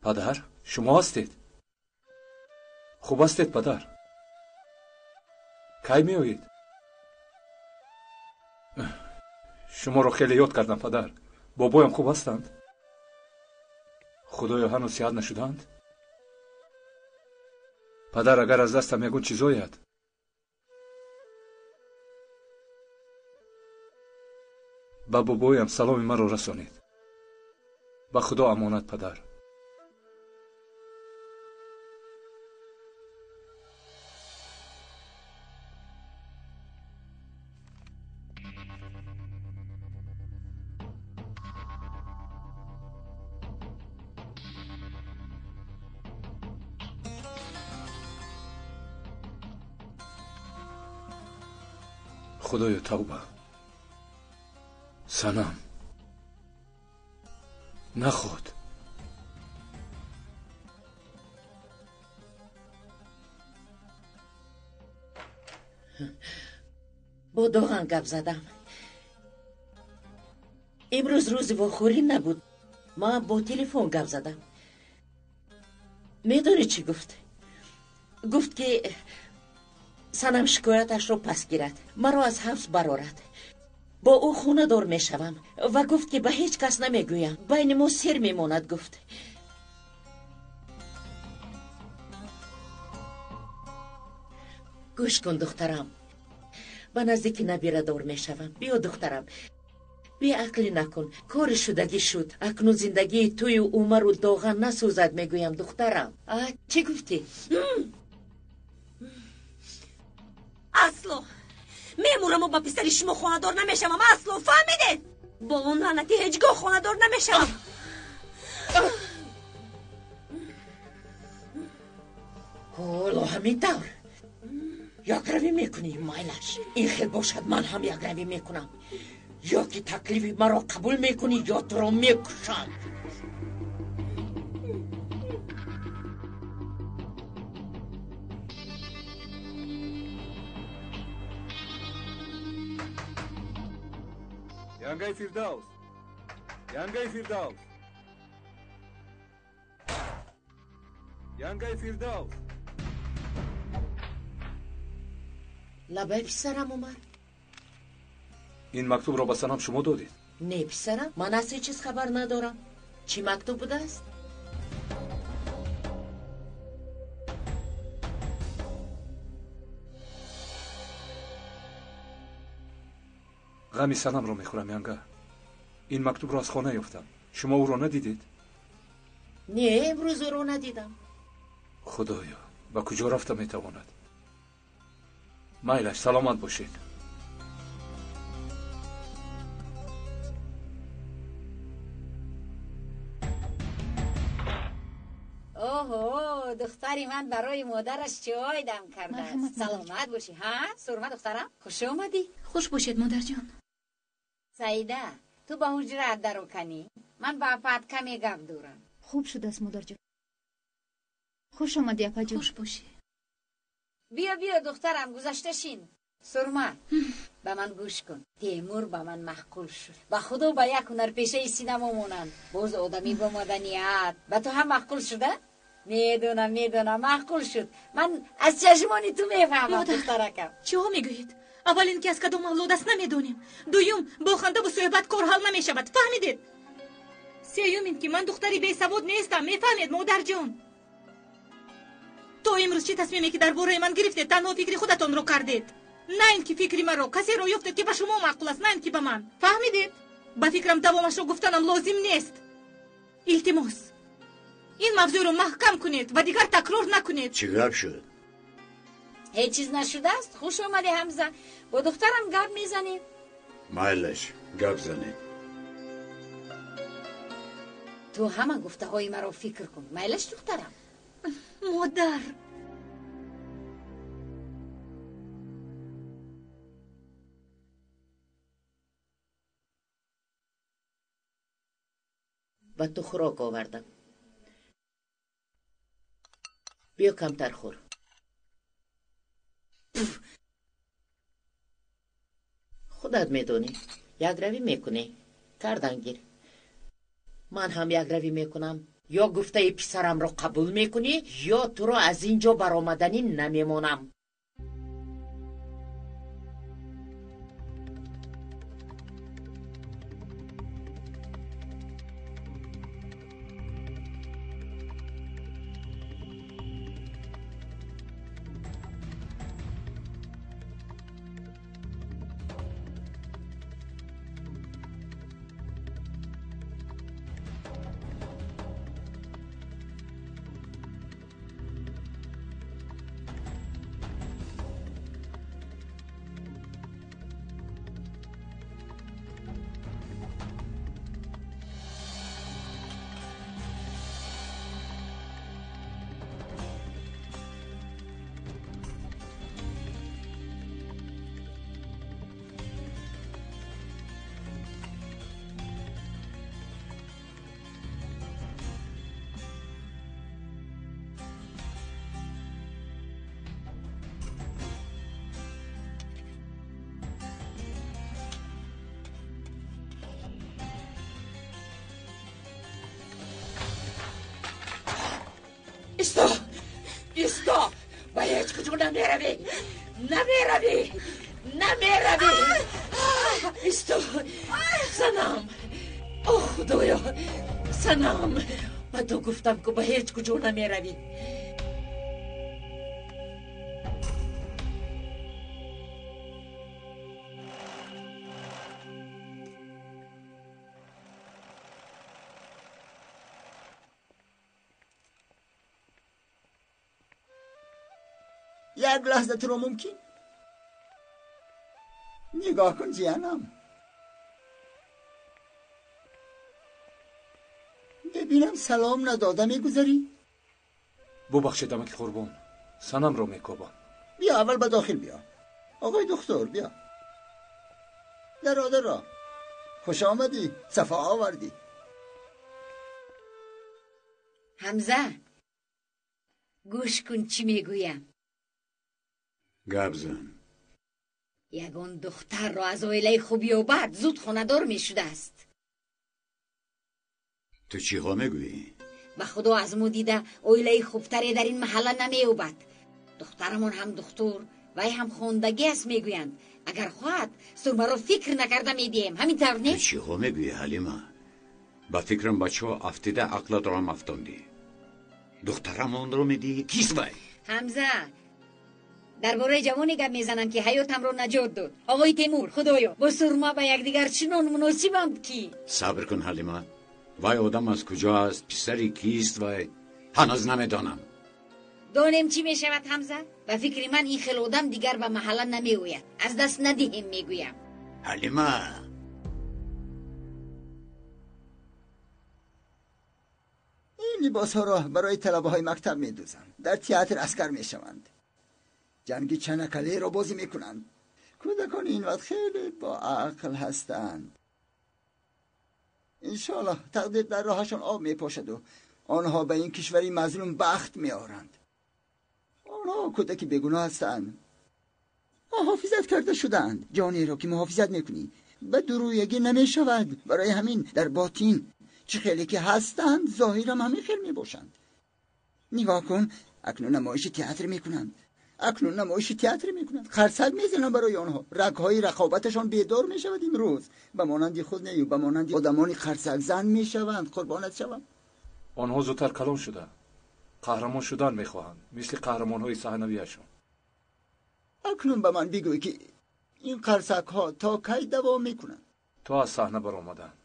Падар, шумо ҳастед? Хуб ҳастед, падар? Кай меоед? Шуморо хеле ёд кардам, падар. Бобоям хуб ҳастанд? Худоё, ҳанӯз сиҳат нашудаанд? Падар, агар аз дастам ягон чиз ояд, ба бобоям саломи маро расонед. Ба Худо амонат, падар. Худоё, тавба. Санам. Наход. Бо Доған гап задам. Имрӯз рӯзи вохӯрӣ набуд. Ман бо телефон гап задам. Медонӣ чӣ гуфт? Гуфт ки Санам шикояташро пас гирад, маро аз ҳабс барорад. Бо ӯ хонадор мешавам ва гуфт ки ба ҳеҷ кас намегӯям. Байни мо сир мемонад, гуфт. Гӯш кун, духтарам. Ба наздики набирадор мешавам. Биё, духтарам. Беақлӣ накун. Кори шудагӣ шуд. Акнун зиндагии тую Умару Доған насӯзад, мегӯям, духтарам. А чӣ гуфтӣ? Асло! Мемураму ба писари шумо хонадор намешавам. Асло, фаҳмидед? Бо он лаънатӣ ҳеҷ гоҳ хонадор намешавам. Ҳоло ҳамин тавр якравӣ мекунӣ, майлаш. Ин хел бошад, ман ҳам якравӣ мекунам. Ё ки таклифи маро қабул мекунӣ, ё туро мекушам. Янгаи Фирдавс! Янгаи Фирдавс! Янгаи Фирдавс! Лабай, писарам Умар. Ин мактубро ба Санам шумо додед? Не, писарам, ман аз ҳеҷ чиз хабар надорам. Чӣ мактуб будааст? Ғами Санамро мехӯрам, янга. Ин мактубро аз хона ёфтам. Шумо ӯро надидед? Не, имрӯз ӯро надидам. Худоё, ба куҷо рафта метавонад? Майлаш, саломат бошед. Оҳо, духтари ман барои модараш чой дам кардааст. Саломат бошӣ. Ҳа, Сурма духтарам, хуш омадӣ. Хуш бошед, модарҷон. Саида, ту ба ҳуҷраат даро канӣ, ман ба апаат каме гап дорам. Хуб шудааст, модарҷон. Хуш омадӣ, апаҷон. Хуш бошӣ. Биё, биё, духтарам, гузашта шин. Сурма, ба ман гӯш кун. Темур ба ман маъқул шуд. Ба худо ба як ҳунарпешаи синамо монанд. Боз одамӣ бо маданият. Ба ту ҳам маъқул шуда? Медонам, медонам, маъқул шуд. Ман аз чашмони ту мефаҳмам, духтаракам. Чиҳо мегӯед? Аввал ин ки аз кадом авлод аст намедонем. Дуюм, бо хандаву суҳбат кор ҳал намешавад. Фаҳмидед? Сеюм ин ки ман духтари бесавод нестам. Мефаҳмед, модарҷон? То имрӯз чӣ тасмиме ки дар бораи ман гирифтед, танҳо фикри худатонро кардед. На ин ки фикри маро касеро ёфтед ки ба шумо маъқул аст, на ин ки ба ман. Фаҳмидед? Ба фикрам давомашро гуфтанам лозим нест. Илтимос, ин мавзӯъро маҳкам кунед ва дигар такрор накунед. Чӣ гап шуд? Ҳеҷ чиз нашудааст. Хуш омадӣ, Ҳамза. Бо духтарам гап мезанем. Майлаш, гап занед. Ту ҳама гуфтаҳои маро фикр кун. Майлаш, духтарам. Модар, ба ту хӯрок овардам. Биё камтар хӯр. Худат медонӣ, якравӣ мекунӣ, кардан гир. Ман ҳам якравӣ мекунам. Ё гуфтаи писарамро қабул мекунӣ, ё туро аз ин ҷо баромаданӣ намемонам. Исто! Исто! Ба ҳеҷ куҷо намеравӣ! Намеравӣ! Намеравӣ! Исто! Санам! О, Худоё! Санам! Ба ту гуфтам, ки ба ҳеҷ куҷо намеравӣ. یک لحظه تو رو ممکن نگاه کن جیانم، ببینم سلام نداده میگذری؟ ببخشید امک قربان، سنم رو میکوبم. بیا اول به داخل بیا. آقای دکتر بیا. درا درا، خوش آمدی، صفا آوردی. حمزه، گوش کن چی میگویم. گپ زن. یگان دختر را از عائله خوب یابد زود خانه‌دار میشده است. تو چی ها میگویی؟ به خدا از مو دیده عائله خوبتری در این محله نمییابد. دخترمان هم دکتر وی هم خواندگی است میگویند. اگر خواهد سرمه را فکر نکرده میدیم. همین طور نیست؟ تو چی ها میگویی حلیمه؟ به فکرم بچه ها افتیده عقلت را هم افتاندی. دخترمان رو میدی کیست وی؟ حمزه، درباره جوانی گپ میزنم که حیاتم رو نجات داد. آقای تیمور، خدایا با سرما به یکدیگر چنان مناسبند که. صبر کن حلیمه، Вай одам аз куҷо аст, писари кист, вай ҳанӯз намедонам. Донем чӣ мешавад, Ҳамза? Ба фикри ман ин хел одам дигар ба маҳалла намеояд. Аз даст надиҳем, мегӯям. Ҳалима, ин либосҳоро барои талабаҳои мактаб медӯзам. Дар театр аскар мешаванд, ҷанги чанакалеро бозӣ мекунанд. Кӯдакони ин вақт хеле боақл ҳастанд. Иншоаллоҳ тақдир дар роҳашон об мепошаду онҳо ба ин кишвари мазлум бахт меоранд. Онҳо кӯдаки бегуноҳ ҳастанд, муҳофизат карда шудаанд. Ҷонеро ки муҳофизат мекунӣ ба дурӯягӣ намешавад. Барои ҳамин дар ботин чӣ хеле ки ҳастанд, зоҳирам ҳамин хел мебошанд. Нигоҳ кун, акнун намоиши театр мекунанд. Акнун намоиши театр мекунанд. Қарсак мезананд барои онҳо. Рагҳои рақобаташон бедор мешавад имрӯз. Ба монанди худ нею ба монанди одамони қарсакзан мешаванд. Қурбонат шавам. Онҳо зудтар калон шуда қаҳрамон шудан мехоҳанд, мисли қаҳрамонҳои саҳнавиашон. Акнун ба ман бигӯй, ки ин қарсакҳо то кай давом мекунанд? То аз саҳна баромаданд.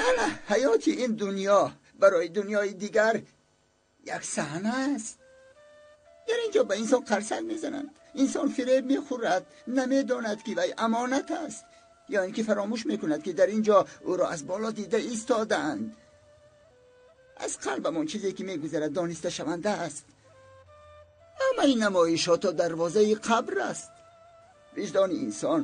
Ана ҳаёти ин дунё барои дунёи дигар як саҳна аст. Дар инҷо ба инсон қарсак мезананд, инсон фиреб мехӯрад, намедонад ки вай амонат аст, ё ин ки фаромӯш мекунад, ки дар инҷо ӯро аз боло дида истодаанд. Аз қалбамон чизе ки мегузарад дониста шаванда аст. Ҳамаи намоишҳо то дарвозаи қабр аст. Виҷдони инсон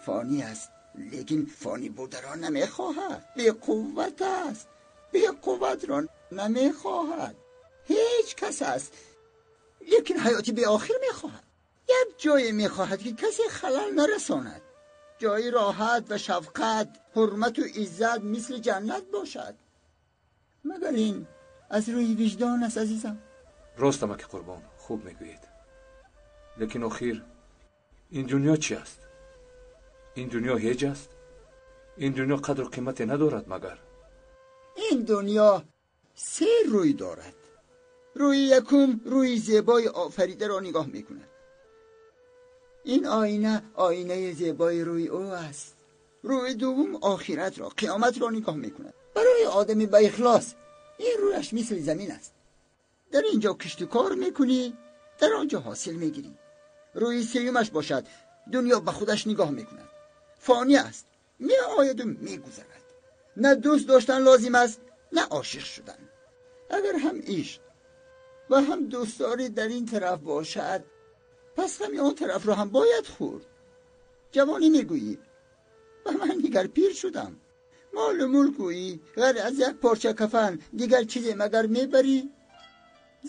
фонӣ аст, лекин фонӣ бударо намехоҳад. Беқувват аст, беқувватро намехоҳад. Ҳеҷ кас аст, лекин ҳаёти беохир мехоҳад. Як ҷое мехоҳад, ки касе халал нарасонад. Ҷои роҳат ва шафқат, ҳурмату иззат мисли ҷаннат бошад. Магар ин аз рӯи виҷдон аст, азизам? Рост, амаки Қурбон, хуб мегӯед, лекин охир ин дунё чи аст? Ин дунё ҳеҷ аст. Ин дунё қадру қимате надорад. Магар ин дунё се рӯй дорад. Рӯи якум рӯи зебои офаридаро нигоҳ мекунад. Ин оина оинаи зебои рӯи ӯ аст. Рӯи дуввум охиратро, қиёматро нигоҳ мекунад. Барои одами ба ихлос ин рӯяш мисли замин аст. Дар ин ҷо кишту кор мекунӣ, дар он ҷо ҳосил мегирӣ. Рӯи сеюмаш бошад, дунё ба худаш нигоҳ мекунад. Фонӣ аст, меояду мегузарад. На дӯст доштан лозим аст, на ошиқ шудан. Агар ҳам ишқ ва ҳам дӯстдорӣ дар ин тараф бошад, пас ғами он тарафро ҳам бояд хӯрд. Ҷавонӣ мегӯӣ, ба ман дигар пир шудам. Молу мулк гӯӣ, ғайр аз як порча кафан дигар чизе магар мебарӣ?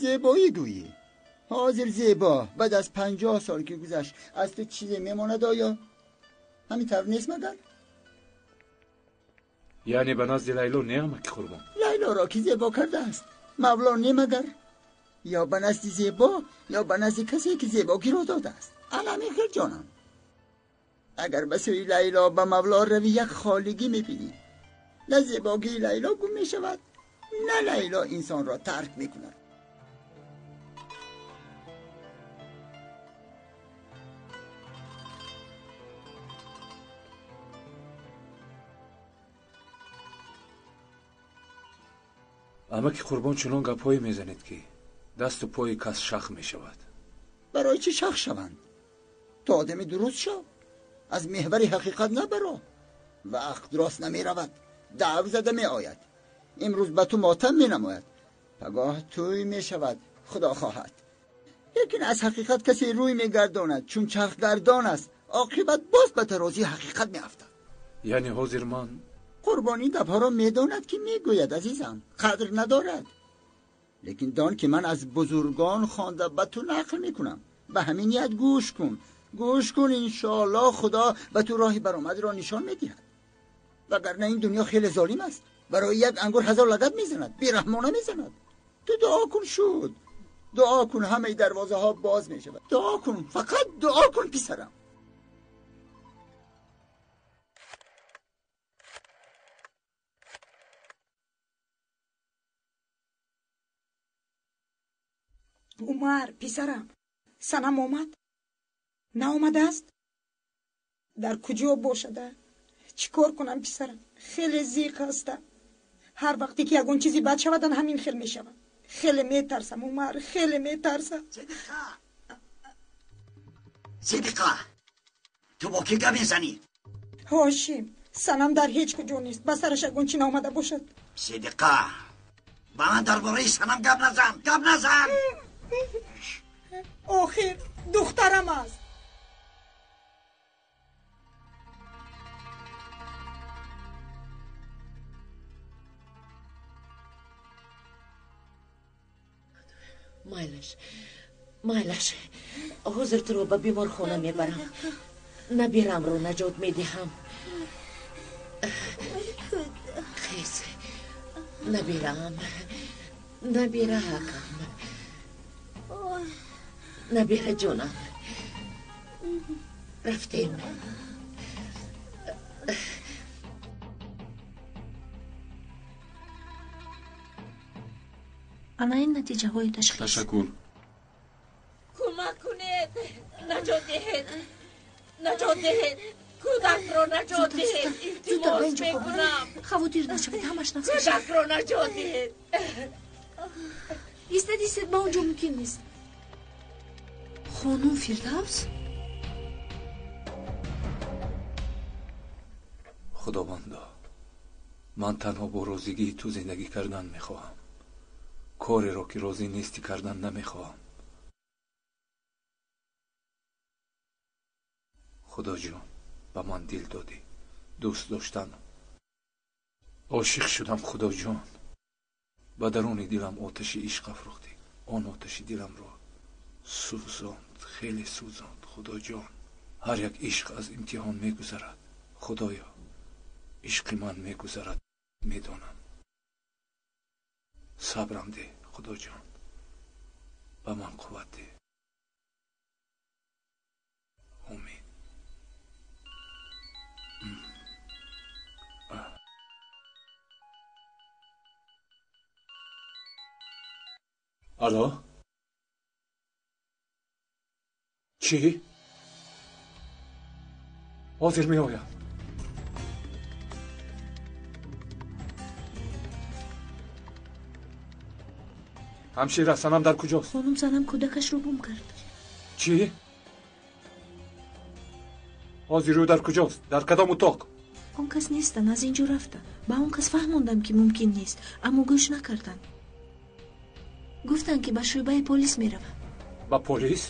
Зебоӣ гӯӣ, ҳозир зебо, баъд аз 50 сол ки гузашт, аз ту чизе мемонад оё? Ҳамин тавр нест магар? Яъне ба назди Лайло не, амаки Қурбон? Лайлоро ки зебо кардааст? Мавло не магар? Ё ба назди зебо, ё ба назди касе ки зебогиро додааст. Ана ҳамин хел, ҷонам. Агар ба сӯи Лайло, ба Мавло равӣ, як холигӣ мебинӣ. На зебогии Лайло гум мешавад, на Лайло инсонро тарк мекунад. Амаки Қурбон, чунон гапҳое мезанед, ки дасту пои кас шах мешавад. Барои чӣ шах шаванд? Ту одами дуруст шав, аз меҳвари ҳақиқат набаро. Вақт рост намеравад, давр зада меояд. Имрӯз ба ту мотам менамояд, пагоҳ тӯй мешавад, худо хоҳад. Лекин аз ҳақиқат касе рӯй мегардонад, чун чархгардон аст, оқибат боз ба тарозии ҳақиқат меафтад. Яъне ҳозир ман Қурбон ин гапҳоро медонад, ки мегӯяд, азизам, қадр надорад. Лекин дон, ки ман аз бузургон хонда ба ту нақл мекунам. Ба ҳамин ният гӯш кун, гӯш кун. Иншоаллоҳ худо ба ту роҳи баромадро нишон медиҳад. Вагарна ин дунё хеле золим аст. Барои як ангур 1000 лагат мезанад, бераҳмона мезанад. Ту дуо кун, шуд, дуо кун, ҳамаи дарвозаҳо боз мешавад. Дуо кун, фақат дуо кун, писарам. Умар, писарам, Санам омад? Наомадааст? Дар куҷо бошада? Чӣ кор кунам, писарам? Хеле зиқ ҳастам. Ҳар вақте ки ягон чизи бад шавад, ан ҳамин хел мешавад. Хеле метарсам, Умар, хеле метарсам. Сидиқа, ту бо кӣ гап мезанӣ? Ҳошим, Санам дар ҳеҷ куҷо нест. Ба сараш ягон чӣ наомада бошад. Сидиқа, ба ман дар бораи Санам гап назан, гап назан. Охир духтарам аст. Майлаш, майлаш, ҳозир туро ба беморхона мебарам. Набирамро наҷот медиҳам. Хез, набирам, набираакам, набира ҷонам. Рафтем. Ана ин натиҷаҳои ташхис. Ташаккур. Кӯмак кунед, наҷот диҳед, наҷот диҳед, кӯдакро наҷот диҳед. Илтимос мекунам. Хавотир нашавед, ҳамаш нағз мешавад. Кӯдакро наҷот диҳед. Истед, истед, ба он ҷо мумкин нест. Хонум Фирдавс? Худовандо, ман танҳо бо розигии ту зиндагӣ кардан мехоҳам. Кореро ки розӣ нестӣ кардан намехоҳам. Худоҷон, ба ман дил додӣ, дӯст доштан. Ошиқ шудам, Худоҷон. Ба даруни дилам оташи ишқ афрӯхтӣ. Он оташи диламро сӯзонд, хеле сӯзонд, Худоҷон. Ҳар як ишқ аз имтиҳон мегузарад. Худоё, ишқи ман мегузарад, медонам. Сабрам деҳ, Худоҷон. Ба ман қувват деҳ. Омин. Алло? Чӣ? Ҳозир меоям. Ҳамшира, Санам дар куҷост? Хонум Санам кӯдакашро гум кард. Чӣ? Ҳозир ӯ дар куҷост? Дар кадом утоқ? Он кас нестанд, аз ин ҷо рафтанд. Ба он кас фаҳмондам, ки мумкин нест, аммо гӯш накарданд. Гуфтанд, ки ба шӯъбаи полис мераванд. Ба полис?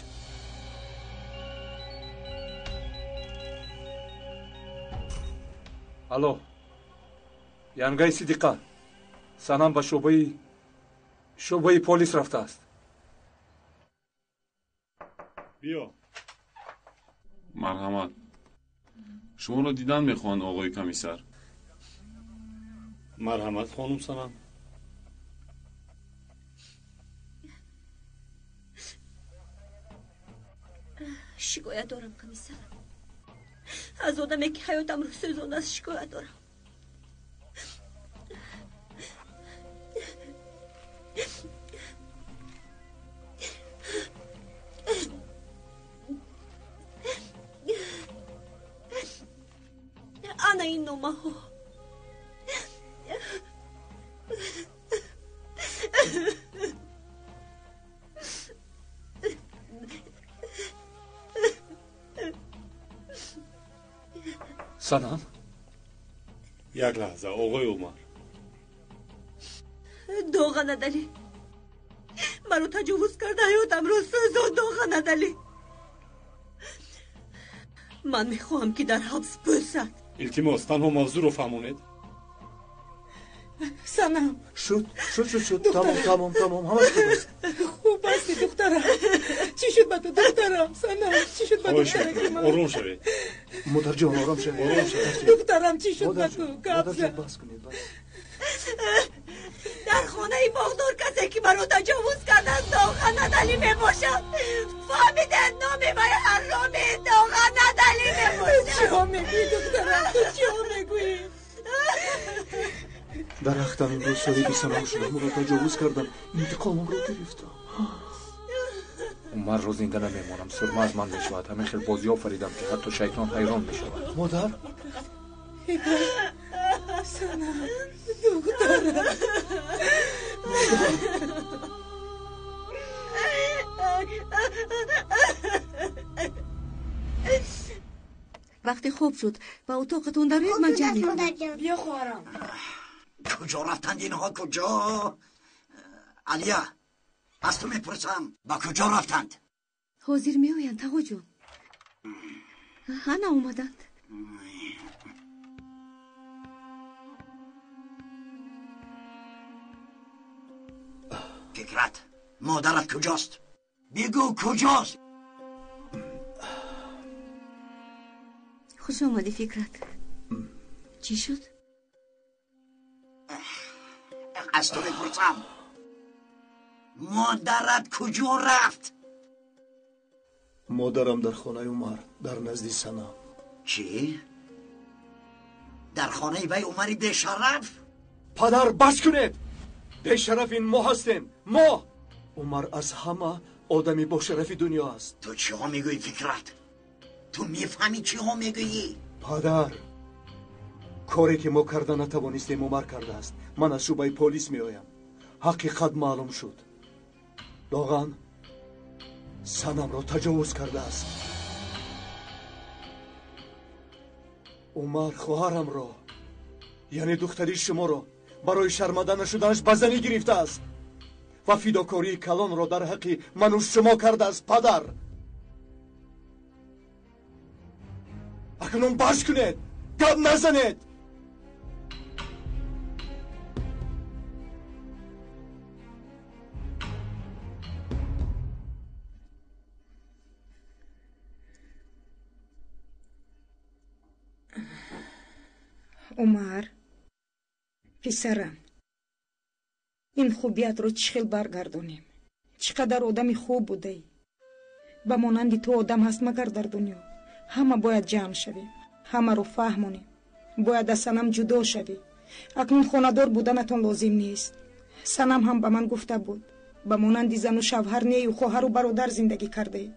Алло, янгаи Сидиқа, Санам ба шӯъбаи полис рафтааст. Биё. Марҳамат, шуморо дидан мехоҳанд, оғои комиссар. Марҳамат, хонум Санам. Шикоят дорам, комиссар. Аз одаме ки ҳаётамро сӯзондааст шикоят дорам. Ана ин номаҳо. Санам? Як лаҳза, оғои Умар. Доға надалӣ. Маро таҷовуз карда, ҳаётамро сӯзонд, доға надалӣ. Ман мехоҳам, ки дар ҳабс бӯсад. Илтимос, танҳо мавзӯъро фаҳмонед. Санам. Шуд, шуд, шуд, шуд. Тамом, тамом, тамом, ҳамаш хуб аст. Хуб ҳасти, духтарам. Чӣ шуд ба ту, духтарам? Санам, чӣ шуд ба духтараки ман? Ором шавед. Модарҷон, ором шавед. Ором шавед. Духтарам, чӣ шуд ба ту? Гап зан. Бас кунед, бас. Дар хонаи боғдор касе ки маро таҷовуз кардааст Доға Надалӣ мебошад. Фаҳмидед, номи вай ҳароми Доға Надалӣ мебошад. Чиҳо мегӯӣ, духтарам? Ту чиҳо мегӯӣ? Дарахтам имрӯз соҳиби Санам шудам, ӯро таҷовуз кардам, интиқомамро гирифтам. Умарро зинда намемонам, сурма аз ман мешавад. Ҳамин хел бозӣ офаридам, ки ҳатто шайтон ҳайрон мешавад. Модар? Санам, духтарам. Хуб шуд, ба утоқатон дароед, ман ҷамъ мекунам. Биё, хоҳарам. Куҷо рафтанд инҳо, куҷо? Алия, аз ту мепурсам, ба куҷо рафтанд? Ҳозир меоянд, тағоҷон. Ана омаданд. Фикрат, модарат куҷост? Бигӯ, куҷост? Хуш омадӣ, Фикрат. Чӣ шуд? Аз ту мепурсам, модарат куҷо рафт? Модарам дар хонаи Умар, дар назди Санам. Чӣ? Дар хонаи вай Умари бешараф? Падар, бас кунед! Бешараф ин мо ҳастем, мо! Умар аз ҳама одами бошарафи дунё аст. Ту чиҳо мегӯӣ, Фикрат? Ту мефаҳмӣ чиҳо мегӯӣ? Падар, коре ки мо карда натавонистем, Умар кардааст. Ман аз шӯъбаи полис меоям. Ҳақиқат маълум шуд. Доған Санамро таҷовуз кардааст. Умар хоҳарамро, яъне духтари шуморо, барои шарманда нашуданаш ба занӣ гирифтааст ва фидокории калонро дар ҳаққи ману шумо кардааст. Падар, акнун бас кунед, гап назанед. Умар, писарам, ин хубиятро чӣ хел баргардонем? Чӣ қадар одами хуб будаӣ! Ба монанди ту одам ҳаст магар дар дунё? Ҳама бояд ҷамъ шавем, ҳамаро фаҳмонем. Бояд аз Санам ҷудо шавӣ. Акнун хонадор буданатон лозим нест. Санам ҳам ба ман гуфта буд, ба монанди зану шавҳар нею хоҳару бародар зиндагӣ кардаед.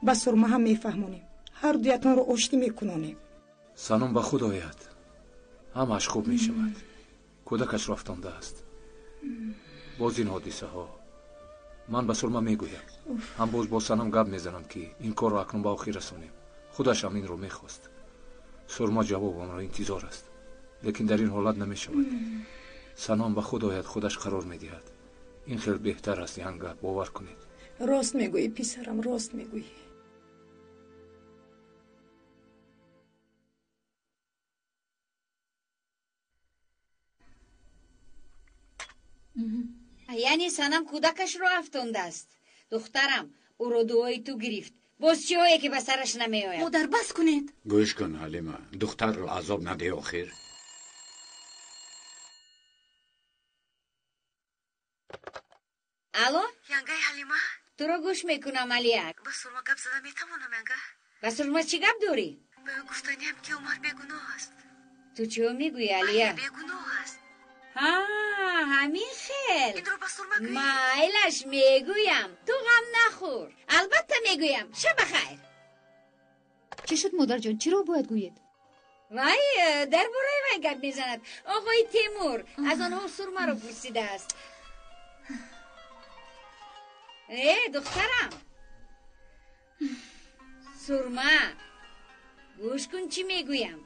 Ба Сурма ҳам мефаҳмонем, ҳар дуятонро оштӣ мекунонем. Санам ба худ ояд, ҳамааш хуб мешавад. Кӯдакашро афтондааст. Боз ин ҳодисаҳо. Ман ба Сурма мегӯям, ҳам боз бо Санам гап мезанам, ки ин корро акнун ба охир расонем. Худаш ҳам инро мехост. Сурма ҷавобамро интизор аст, лекин дар ин ҳолат намешавад. Санам ба худ ояд, худаш қарор медиҳад. Ин хел беҳтар аст, янга, бовар кунед. Рост мегӯӣ, писарам, рост мегӯӣ. Яъне Санам кӯдакашро афтондааст. Духтарам, ӯро дуои ту гирифт. Боз чиҳое ки ба сараш намеояд? Модар, бас кунед. Гӯш кун, Ҳалима, духтарро азоб надеҳ охир. Алло? Янгаи Ҳалима? Туро гӯш мекунам, Алия. Ба Сурма гап зада метавонам, янга? Ба Сурма чӣ гап дорӣ? Ба ӯ гуфтаниям, ки Умар бегуноҳ аст. Ту чиҳо мегӯӣ, Алия? Бегуноҳ аст. Ҳа, ҳамин хел. Инро ба Сурма гӯӣ. Майлаш, мегӯям. Ту ғам нахӯр. Албатта мегӯям. Шаб бахайр. Чӣ шуд, модарҷон? Чиро бояд гӯед? Вай дар бораи вай гап мезанад. Оғои Темур аз онҳо Сурмаро пурсидааст. Э, духтарам, Сурма, гӯш кун, чӣ мегӯям.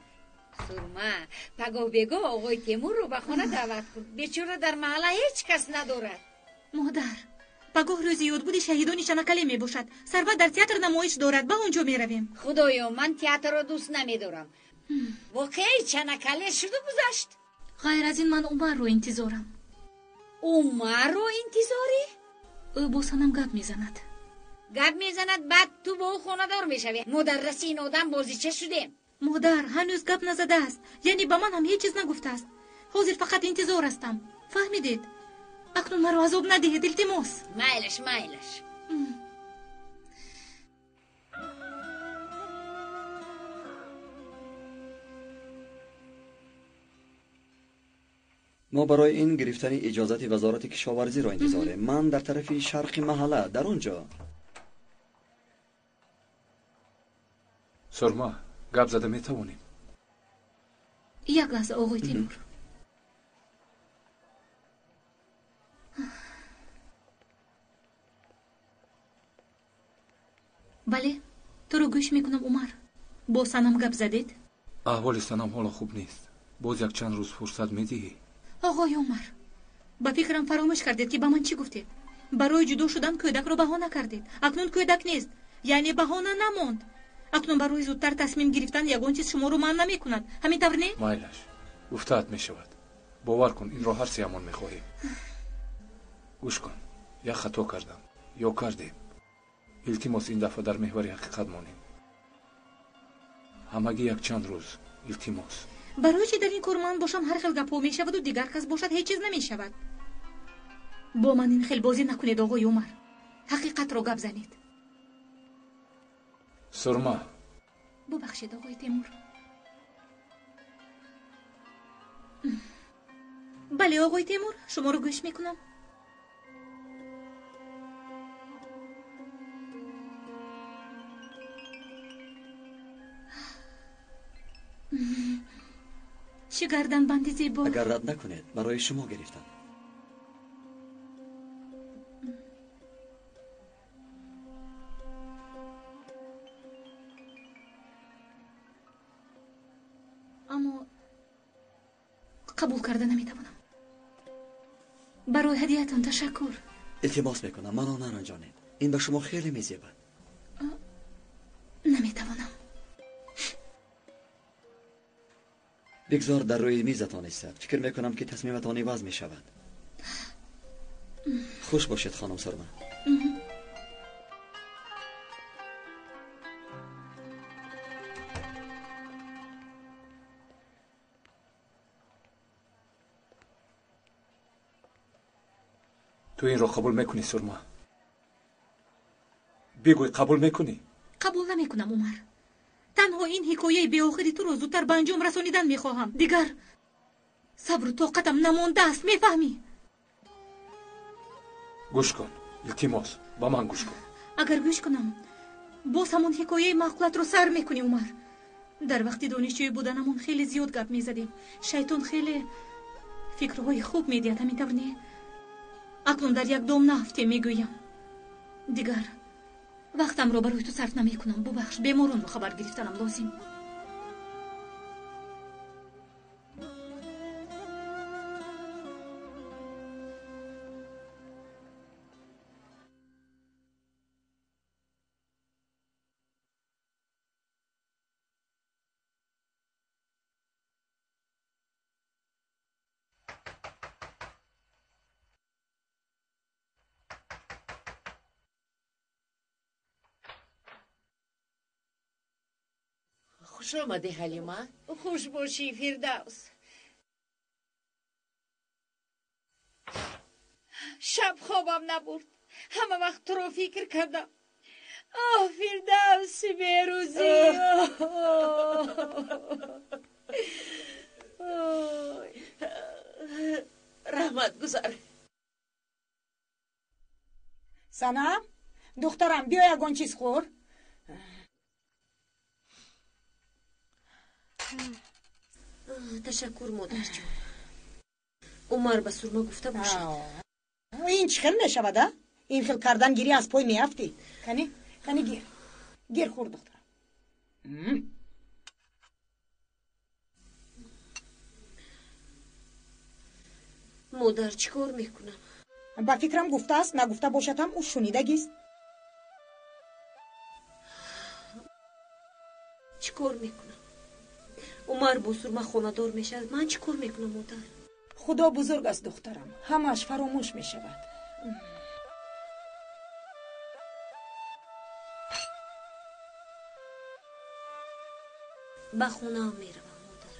Сурма, пагоҳ бегоҳ оғои Темурро ба хона даъват кун. Бечора дар маҳалла ҳеҷ кас надорад. Модар, пагоҳ рӯзи ёдбуди шаҳидони Чанакале мебошад. Сарват дар театр намоиш дорад, ба он ҷо меравем. Худоё, ман театрро дӯст намедорам. Воқеаи Чанакале шуду гузашт. Ғайр аз ин, ман Умарро интизорам. Умарро интизорӣ? Ӯ бо Санам гап мезанад. Гап мезанад, баъд ту бо ӯ хонадор мешавӣ. Мо дар расти ин одам бозича шудем. Модар, ҳанӯз гап назадааст. Яъне ба ман ҳам ҳеҷ чиз нагуфтааст. Ҳозир фақат интизор ҳастам. Фаҳмидед? Акнун маро азоб надиҳед, илтимос. Майлаш, майлаш. Мо барои ин гирифтани иҷозати вазорати кишоварзиро интизорем. Ман дар тарафи шарқи маҳалла, дар он ҷо. Сурма, гап зада метавонем? Як лаҳза, оғои Темур. Бале, туро гӯш мекунам, Умар. Бо Санам гап задед? Аҳволи Санам ҳоло хуб нест. Боз якчанд рӯз фурсат медиҳӣ? Оғои Умар, ба фикрам фаромӯш кардед, ки ба ман чӣ гуфтед. Барои ҷудо шудан кӯдакро баҳона кардед. Акнун кӯдак нест, яъне баҳона намонд. Акнун барои зудтар тасмим гирифтан ягон чиз шуморо манъ намекунад. Ҳамин тавр не? Майлаш, гуфтаат мешавад. Бовар кун, инро ҳар сеамон мехоҳем. Гӯш кун, як хато кардам ё кардем. Илтимос, ин дафъа дар меҳвари ҳақиқат монем. Ҳамагӣ якчанд рӯз, илтимос. Барои чи дар ин кор ман бошам ҳар хел гапҳо мешаваду дигар кас бошад ҳеҷ чиз намешавад? Бо ман ин хел бозӣ накунед, оғои Умар. Ҳақиқатро гап занед. Сурма. Бубахшед, оғои Темур. Бале, оғои Темур, шуморо гӯш мекунам. Чӣ гарданбанди зебо! Агар рад накунед, барои шумо гирифтам. Аммо қабул карда наметавонам. Барои ҳадиятон ташаккур. Илтимос мекунам, маро наранҷонед. Ин ба шумо хеле мезебад. Наметавонам. Бигзор дар рӯи мизатон истад. Фикр мекунам, ки тасмиматон иваз мешавад. Хуш бошед, хонум Сурма. Ту инро қабул мекунӣ, Сурма? Бигӯй, қабул мекунӣ? Қабул намекунам, Умар. Танҳо ин ҳикояи беохири туро зудтар ба анҷом расонидан мехоҳам. Дигар сабру тоқатам намондааст, мефаҳмӣ? Гӯш кун, илтимос, ба ман гӯш кун. Агар гӯш кунам, боз ҳамон ҳикояи маъқулатро сар мекунӣ, Умар. Дар вақти донишҷӯӣ буданамон хеле зиёд гап мезадем. Шайтон хеле фикрҳои хуб медиҳад, ҳамин тавр не? Акнун дар як дом наафтем, мегӯям. Дигар вақтамро барои ту сарф намекунам. Бубахш, беморонро хабар гирифтанам лозим. Хуш омадӣ, Ҳалима. Хуш бошӣ, Фирдавс. Шаб хобам набурд. Ҳама вақт туро фикр кардам. Оҳ, Фирдавси берӯзӣ. Раҳмат гузар. Санам, духтарам, биё ягон чиз хӯр. Ташаккур, модарҷон. Умар ба Сурма гуфта бошад. Ин чӣ хел мешавад, а? Ин хел кардан гирӣ аз пой меафтӣ. Кани, кани гир. Гир хӯр, духтарам. Модар, чӣ кор мекунам? Ба фикрам гуфтааст, нагуфта бошад ҳам ӯ шунидагист. Чӣ кор мекунам? Умар бо Сурма хонадор мешавад. Ман чӣ кор мекунам, модар? Худо бузург аст, духтарам. Ҳамааш фаромӯш мешавад. Ба хонаам меравам, модар.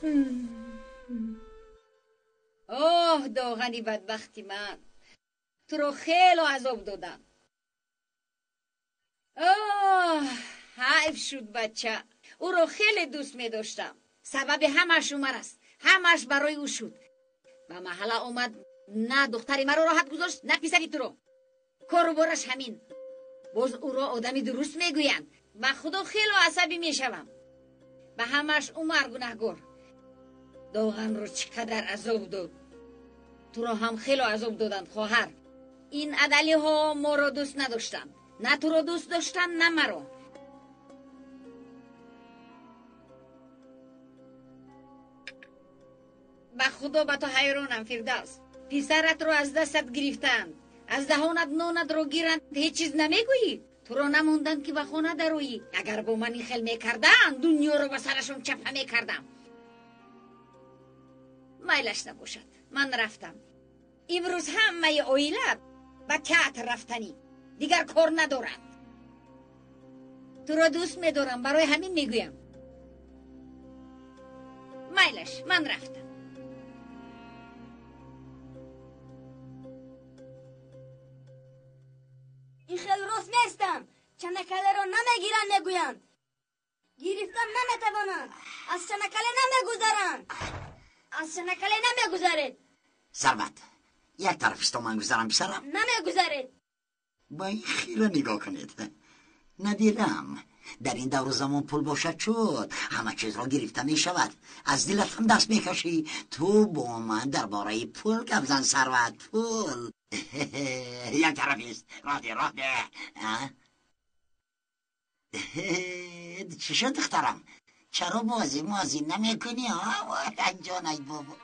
Оҳ, доғани бадбахти ман, туро хело азоб додам. Оҳ, ҳайф шуд, бача. Ӯро хеле дӯст медоштам. Сабаби ҳамааш Умар аст. Ҳамааш барои ӯ шуд. Ба маҳалла омад, на духтари маро роҳат гузошт, на писари туро. Кору бораш ҳамин. Боз ӯро одами дуруст мегӯянд. Ба худо хело асабӣ мешавам. Ба ҳамааш Умар гунаҳгор. Доғанро чӣ қадар азоб дод. Туро ҳам хело азоб доданд, хоҳар. Ин адалиҳо моро дӯст надоштанд. На туро дӯст доштанд, на маро. Ба Худо ба ту ҳайронам, Фирдавс. Писаратро аз дастат гирифтанд, аз даҳонат нонатро гиранд, ҳеҷ чиз намегӯӣ. Туро намонданд, ки ба хона дароӣ. Агар бо ман ин хел мекарданд, дунёро ба сарашон чапа мекардам. Майлаш набошад, ман рафтам. Имрӯз ҳамаи оила ба театр рафтанӣ, дигар кор надорад. Туро дӯст медорам, барои ҳамин мегӯям. Майлаш, ман рафтам. Ин хел рост нестам. Чанакалеро намегиранд, мегӯянд. Гирифтан наметавонанд. Аз чанакале намегузаранд. Аз чанакале намегузаред. Сарват, як тараф исто, ман гузарам, писарам. Намегузаред. Ба ин хира нигоҳ кунед. Надирам. Дар ин давру замон пул бошад шуд, ҳама чизро гирифта мешавад. Аз дилат ҳам даст мекашӣ. Ту бо ман дар бораи пул гап зан, Сарват, пул. Як тараф ист. Роҳ де, роҳ де. Чӣ шуд, духтарам? Чаро бозӣ мозӣ намекунӣ? Ҷонай бобо.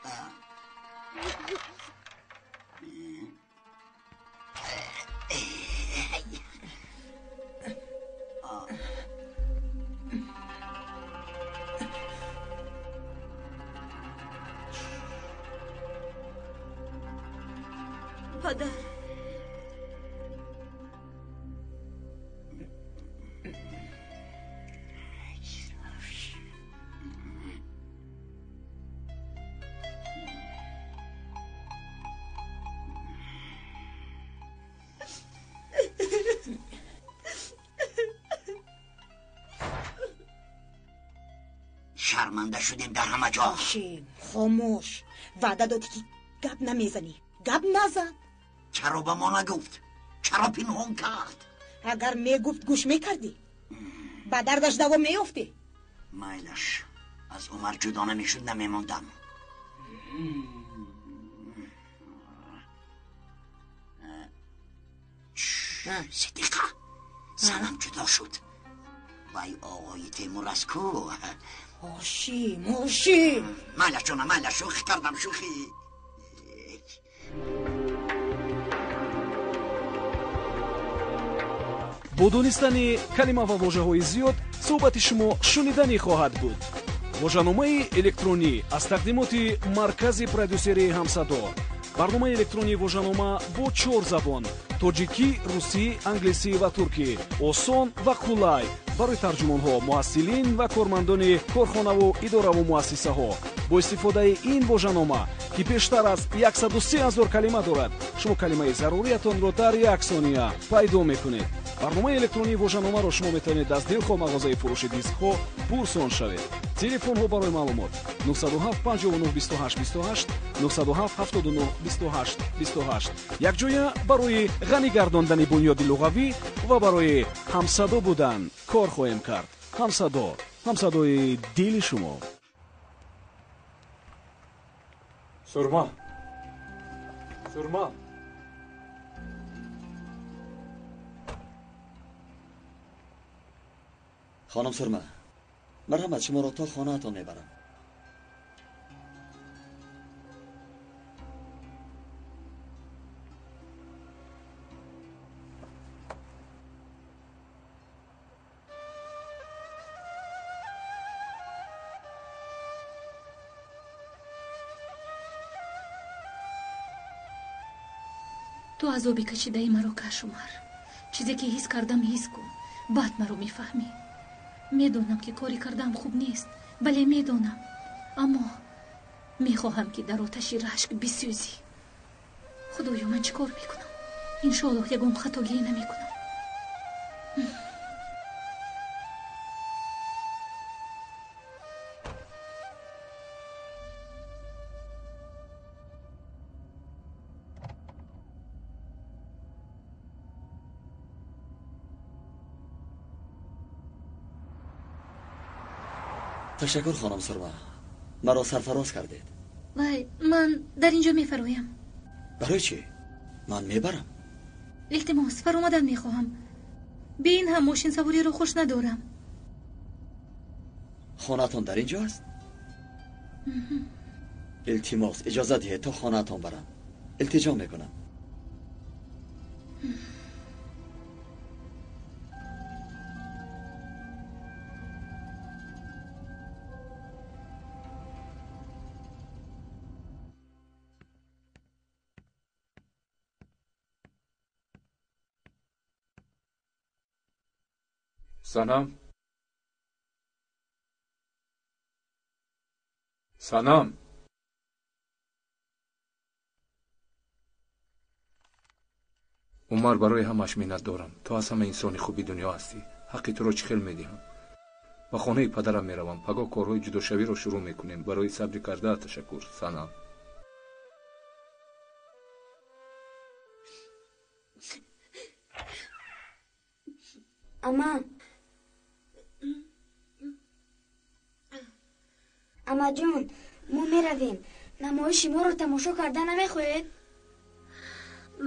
Падар, шарманда шудем дар ҳама ҷо. Ҳошим, хомӯш. Ваъда додӣ, ки гап намезанӣ. Гап назан. Чаро ба мо нагуфт? Чаро пинҳон кард? Агар мегуфт, гӯш мекардӣ? Ба дардаш даво меёфтӣ? Майлаш, аз Умар ҷудо намешуд, намемондам. Сидиқа, занам ҷудо шуд. Вай оғои Темур аст ку. Ҳошим, Ҳошим. Майлаш, ҷонам, майлаш, шӯхӣ кардам, шӯхӣ. Бо донистани калима ва вожаҳои зиёд суҳбати шумо шуниданӣ хоҳад буд. Вожаномаи электронӣ аз тақдимоти маркази продюсерии «Ҳамсадо». Барномаи электронии вожанома бо чор забон: тоҷикӣ, русӣ, англисӣ ва туркӣ. Осон ва қулай барои тарҷумонҳо, муҳассилин ва кормандони корхонаву идораву муассисаҳо. Бо истифодаи ин вожанома, ки бештар аз 103 ҳазор калима дорад, шумо калимаи заруриятонро дар як сония пайдо мекунед. Барномаи электронии вожаномаро шумо метавонед аз дилхоҳ мағозаи фурӯши дискҳо пурсон шавед. Телефонҳо барои маълумот: 907 59 28 28, 907 79 28 28. Якҷоя барои ғанӣ гардондани бунёди луғавӣ ва барои ҳамсадо будан кор хоҳем кард. Ҳамсадо, ҳамсадои дили шумо. Сурма, Сурма. Хонум Сурма, марҳамат, шуморо то хонаатон мебарам. Ту азоби кашидаи маро каш, Умар. Чизе ки ҳис кардам, ҳис кун, баъд маро мефаҳмӣ. Медонам, ки кори кардаам хуб нест, бале, медонам, аммо мехоҳам, ки дар оташи рашк бисӯзӣ. Худоё, ман чӣ кор мекунам? Иншоаллоҳ, ягон хатогӣ намекунам. Ташаккур, хонум Сурма, маро сарфароз кардед. Вай, ман дар ин ҷо мефароям. Барои чӣ? Ман мебарам. Илтимос, фаромадан мехоҳам. Бе ин ҳам мошинсавориро хуш надорам. Хонаатон дар ин ҷо аст? Илтимос, иҷоза диҳед то хонаатон барам. Илтиҷо мекунам. Санам, Санам, Умар, барои ҳамааш миннатдорам. Ту аз ҳама инсони хуби дунё ҳастӣ. Ҳаққи туро чӣ хел медиҳам? Ба хонаи падарам меравам. Пагоҳ корҳои ҷудошавиро шурӯъ мекунем. Барои сабри кардаат ташаккур, Санам. Ама, амаҷон, мо меравем. Намоиши моро тамошо карда намехоҳед?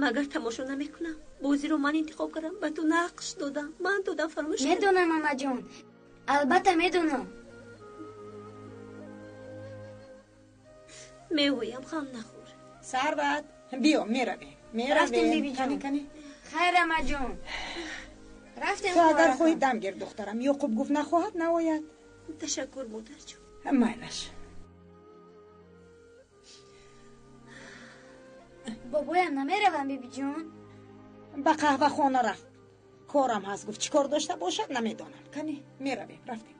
Магар тамошо намекунам? Бозиро ман интихоб кардам, ба ту нақш додам, ман додам, фаромӯш кардам. Медонам, амаҷон, албатта медонам. Меоям, ғам нахӯр. Сарват, биё, меравем. Рафтем, Меравем. бибиҷон. Кани, кани. Хайр, амаҷон, рафтем. Ту агар хоҳаракам. хоҳӣ дам гир, духтарам. Ёқуб гуфт нахоҳад, наояд. Ташаккур, модарҷон. Майлаш. Бобоям намеравам, бибиҷон. Ба қаҳвахона рафт. Корам ҳаст, гуфт. Чӣ кор дошта бошад, намедонам. Кани, меравем, рафтем.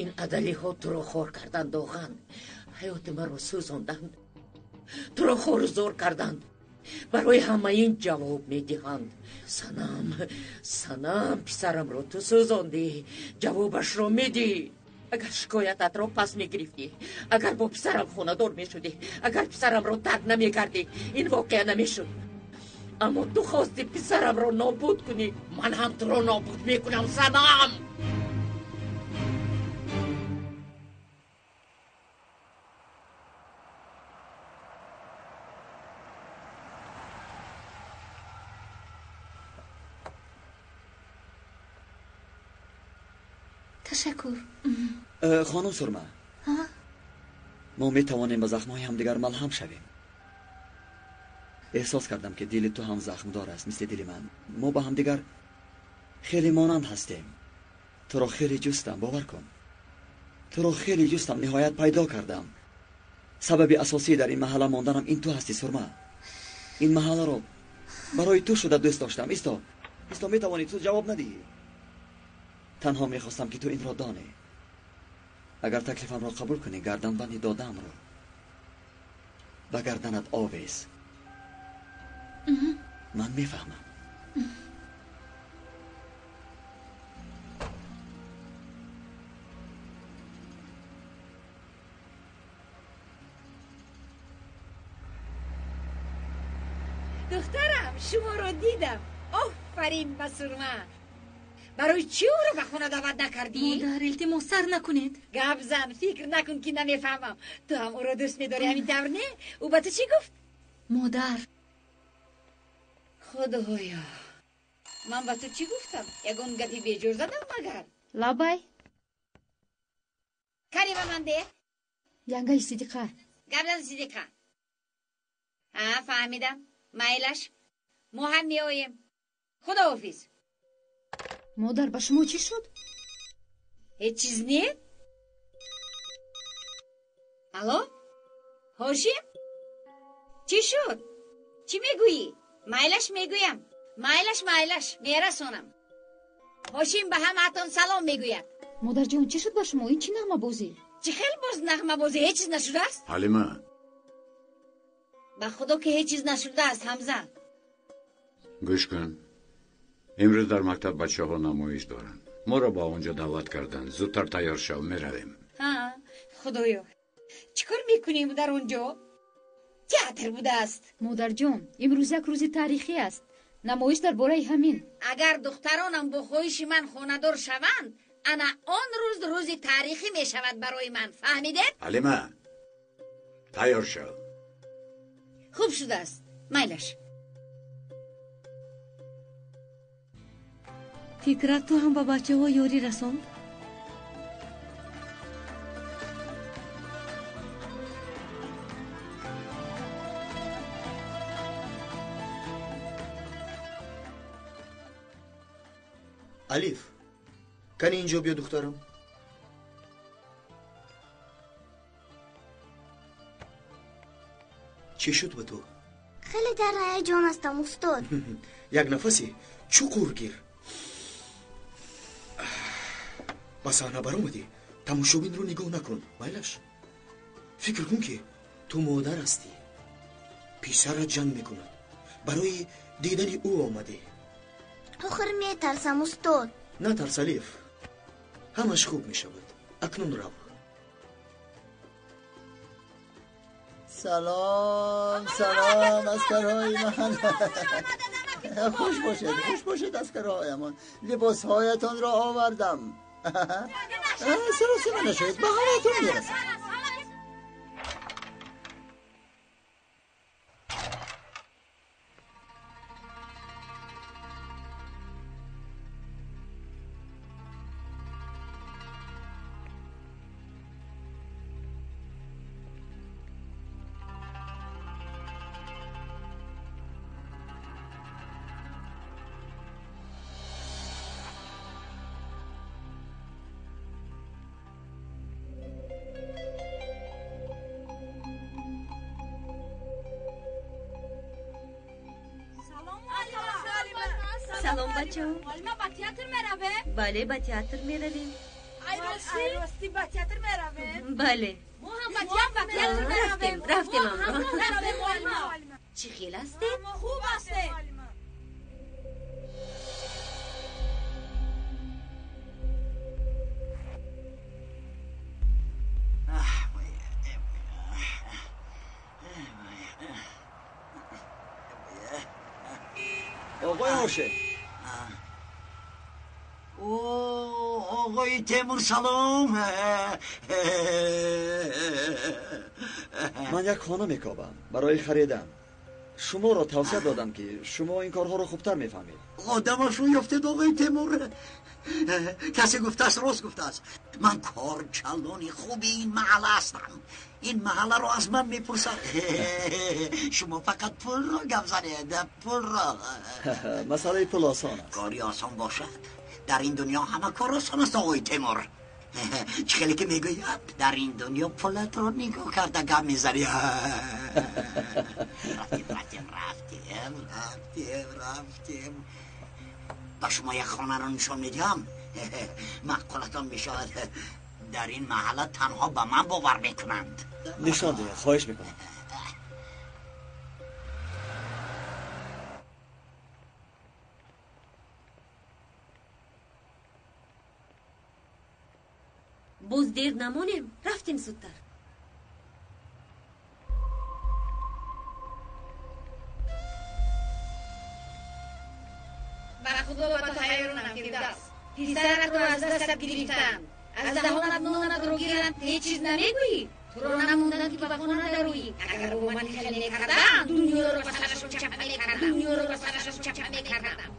Ин адалиҳо туро хор карданд, Доған. Ҳаёти маро сӯзонданд, туро хору зор карданд. Барои ҳама ин ҷавоб медиҳанд. Санам, Санам, писарамро ту сӯзондӣ, ҷавобашро медиҳӣ. Агар шикоятатро пас мегирифтӣ, агар бо писарам хонадор мешудӣ, агар писарамро тарк намекардӣ, ин воқеа намешуд. Аммо ту хости писарамро нобуд кунӣ. Ман ҳам туро нобуд мекунам, Санам. Ташаккур. Хонум Сурма, Ҳа? мо метавонем ба захмҳои ҳамдигар малҳам шавем. Эҳсос кардам, ки дили ту ҳам захмдор аст, мисли дили ман. Мо ба ҳамдигар хеле монанд ҳастем. Туро хеле ҷустам, бовар кун. Туро хеле ҷустам, ниҳоят пайдо кардам. Сабаби асосӣ дар ин маҳалла монданам ин ту ҳастӣ, Сурма. Ин маҳалларо барои ту шуда дӯст доштам. Исто, исто, метавонӣ ту ҷавоб надиҳӣ. Танҳо мехостам, ки ту инро донӣ. Агар таклифамро қабул кунӣ, гарданбанди додаамро ба гарданат овез. Ман мефаҳмам. Духтарам, шуморо дидам. Офарин ба Сурма. Барои чӣ ӯро ба хона даъват накардӣ? Модар, илтимос, сар накунед. Гап зан, фикр накун, ки намефаҳмам. Ту ҳам ӯро дӯст медорӣ, ҳамин тавр не? Ӯ ба ту чӣ гуфт? Модар. Худоё, ман ба ту чӣ гуфтам? Ягон гапи беҷор задам магар? Лабай. Кари ба ман деҳ. Янгаи Сидиқа. Гап зан, Сидиқа. Ҳа, фаҳмидам. Майлаш, мо ҳам меоем. Худоҳофиз. Модар, ба шумо чӣ шуд? Ҳеҷ чиз не. Алло, Ҳошим, чӣ шуд? Чӣ мегӯӣ? Майлаш, мегӯям. Майлаш, майлаш, мерасонам. Ҳошим ба ҳамаатон салом мегӯяд. Модарҷон, чӣ шуд ба шумо? Ин чӣ нағмабозӣ? Чӣ хел боз нағмабозӣ? Ҳеҷ чиз нашудааст. Ҳалима. Ба худо, ки ҳеҷ чиз нашудааст, Ҳамза. Гӯш кун, имрӯз дар мактаб бачаҳо намоиш доранд. Моро ба он ҷо даъват карданд. Зудтар тайёр шав, меравем. Ҳа, худоё, чӣ кор мекунем дар он ҷо? Театр будааст. Модарҷон, имрӯз як рӯзи таърихӣ аст. Намоиш дар бораи ҳамин. Агар духтаронам бо хоҳиши ман хонадор шаванд, ана он рӯз рӯзи таърихӣ мешавад барои ман. Фаҳмидед? Ҳалима, тайёр шав. Хуб шудааст. Майлаш. Фикрат, ту ҳам ба бачаҳо ёрӣ расонд? Алиф, кани инҷо биё, духтарам. Чӣ шуд ба ту? Хеле дар ҳаяҷон ҳастам, устод. Як нафасе чуқур гир. Ба саҳна баромадӣ, тамошобинро нигоҳ накун, майлаш. Фикр кун, ки ту модар ҳастӣ. Писарат ҷанг мекунад. Барои дидани ӯ омадӣ. Охир метарсам, устод. Натарс, Алиф. Ҳамаш хуб мешавад. Акнун рав. Салом, салом, аскарҳои ман. Хуш бошед, хуш бошед, аскарҳоямон. Либосҳоятонро овардам. Саросима нашавед, ба ҳамаатон мерасам. Салом, бачаҳо. Ма ба театр меравем? Бале, ба театр меравем. Ай ростӣ, ба театр меравем? Бале. Мо ҳам ба театр меравем. Рафтем амро. Чӣ хел ҳастед? Хуб ҳастем. Оғои Ҳошим. Оғои Темур, салом. Ман як хона мекобам барои харидан. Шуморо тавсия додам, ки шумо ин корҳоро хубтар мефаҳмед. Одамашро ёфтед, оғои Темур. Касе гуфтааст, рост гуфтааст. Ман корчалони хуби ин маҳалла ҳастам. Ин маҳалларо аз ман мепурсад. Шумо фақат пулро гап занед, пулро. Масъалаи пул осон аст. Кори осон бошад, дар ин дунё ҳама кор осон аст, оғои Темур. Чӣ хеле ки мегӯяд, дар ин дунё пулатро нигоҳ карда гап мезанӣ. Рафтем, рафтем, рафтем, рафтем, рафтем. Ба шумо як хонаро нишон медиҳам, маъқулатон мешавад. Дар ин маҳалла танҳо ба ман бовар мекунанд. Нишон диҳед, хоҳиш мекунам. Боз дер намонем, рафтем зудтар. Ба худо, ба тайёронам, Фирдавс. Писаратро аз дастат гирифтам, аз даҳонат нонатро гиранд, ҳеҷ чиз намегӯӣ. Туро намонданд, ки ба хона дароӣ. Агар бо ман хеле мекардам, дунёро ба сарашон чапа мекардам, дунёро ба сарашон чапа мекардам.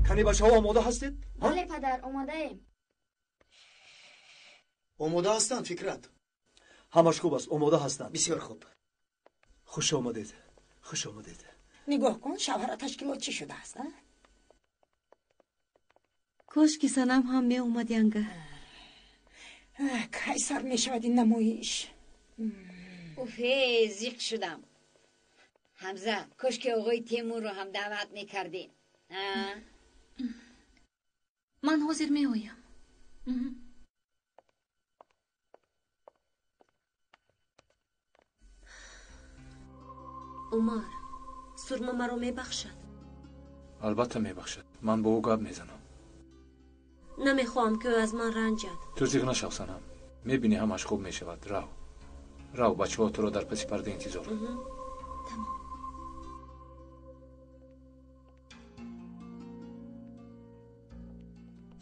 Кани, бачаҳо, омода ҳастед? Бале, падар, омодаем. Омода ҳастанд, Фикрат? Ҳамаш хуб аст, омода ҳастанд. Бисёр хуб. Хуш омадед, хуш омадед. Нигоҳ кун, шавҳара ташкилот чӣ шудааст, а? Кош ки Санам ҳам меомад, янга. Кай сар мешавад ин намоиш? Уфе, зиқ шудам. Ҳамза, кошки оғои Темурро ҳам даъват мекардем. Ман ҳозир меоям. Умар, Сурма маро мебахшад? Албатта мебахшад. Ман бо ӯ гап мезанам. Намехоҳам, ки ӯ аз ман ранҷад. Ту зиғ нашав, Санам. Мебинӣ, ҳамаш хуб мешавад. Рав, рав, бачаҳо туро дар паси парда интизор. Тамом.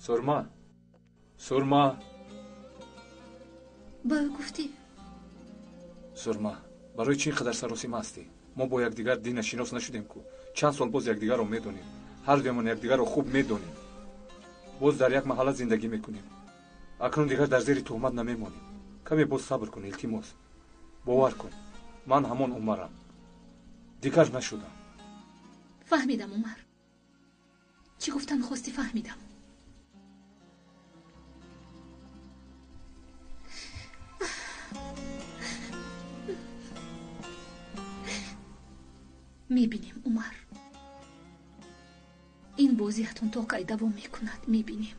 Сурма, Сурма. Ба ӯ гуфтӣ? Сурма, барои чӣ ин қадар саросима ҳастӣ? Мо бо якдигар дина шинос нашудем ку. Чанд сол боз якдигарро медонем. Ҳар дуямон якдигарро хуб медонем. Боз дар як маҳалла зиндагӣ мекунем. Акнун дигар дар зери туҳмат намемонем. Каме боз сабр кун, илтимос. Бовар кун, ман ҳамон Умарам. Дигар нашудам. Фаҳмидам, Умар. Чӣ гуфтан хости, фаҳмидам. Мебинем, Умар. Ин бозиатон то кай давом мекунад, мебинем.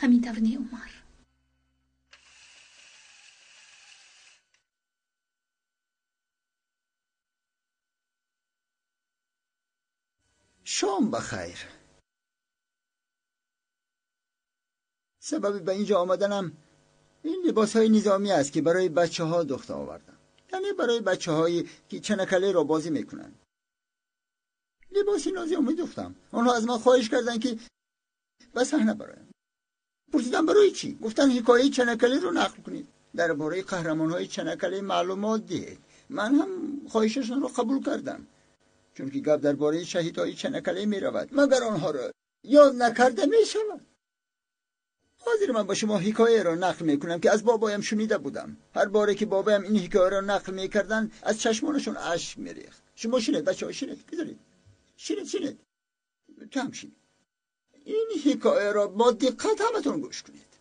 Ҳамин тавр не, Умар? Шом ба хайр. Сабаби ба инҷо омаданам ин либосҳои низомӣ аст, ки барои бачаҳо духта овардам. Яъне барои бачаҳое ки чанакалеро бозӣ мекунанд. Либоси нозиёмӣ духтам. Онҳо аз ман хоҳиш карданд, ки ба саҳна бароям. Пурсидам, барои чӣ? Гуфтанд, ҳикояи чанакалеро нақл кунед, дар бораи қаҳрамонҳои чанакале маълумот диҳед. Ман ҳам хоҳишашонро қабул кардам, чунки гап дар бораи шаҳидҳои чанакале меравад, магар онҳоро ёд накарда мешавад? Ҳозир ман ба шумо ҳикояро нақл мекунам, ки аз бобоям шунида будам. Ҳар боре ки бобоям ин ҳикояро нақл мекарданд, аз чашмонашон ашк мерехт. Шумо шинед, бачаҳо, шинед, бигзоред. Шинед, шинед. Ту ҳам шин. Ин ҳикояро бо диққат ҳаматон гӯш кунед.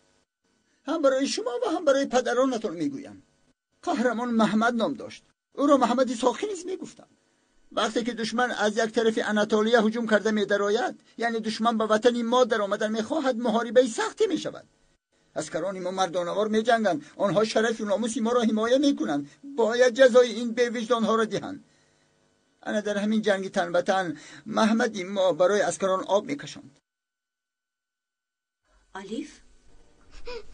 Ҳам барои шумо ва ҳам барои падаронатон мегӯям. Қаҳрамон Маҳмад ном дошт. Ӯро Маҳмади Соқӣ низ мегуфтанд. Вақте ки душман аз як тарафи Анатолия ҳуҷум карда медарояд, яъне душман ба ватани мо даромадан мехоҳад, муҳорибаи сахте мешавад. Аскарони мо мардонавор меҷанганд. Онҳо шарафу номуси моро ҳимоя мекунанд. Бояд ҷазои ин бевиҷдонҳоро диҳанд. Ана дар ҳамин ҷанги тан ба тан Маҳмади мо барои аскарон об мекашонд. Алиф,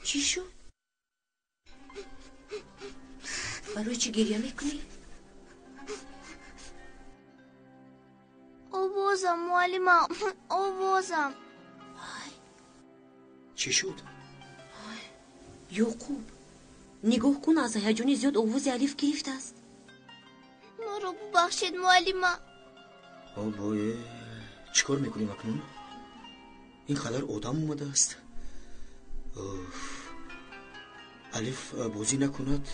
чӣ шуд? Барои чӣ гиря мекунӣ? Овозам, муаллима, овозам. Чӣ шуд? Ёқуб, нигоҳ кун, аз ҳаяҷони зиёд овози Алиф гирифтааст. Моро бубахшед, муаллима. Обое, чӣ кор мекунем акнун? Ин қадар одам омадааст. Алиф бозӣ накунад,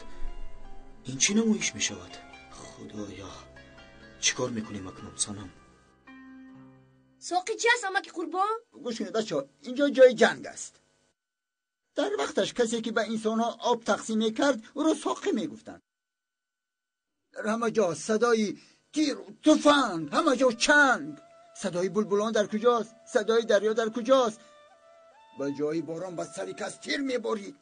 ин чӣ намоиш мешавад? Худоё, чӣ кор мекунем акнун, Санам? Соқӣ чи аст, амаки Қурбон? Гӯш кунед, бачаҳо, инҷо ҷои ҷанг аст. Дар вақташ касе ки ба инсонҳо об тақсим мекард, ӯро соқӣ мегуфтанд. Дар ҳама ҷо садои тиру туфанг, ҳама ҷо чанг. Садои булбулон дар куҷост? Садои дарё дар куҷост? Ба ҷои борон ба сари кас тир меборид.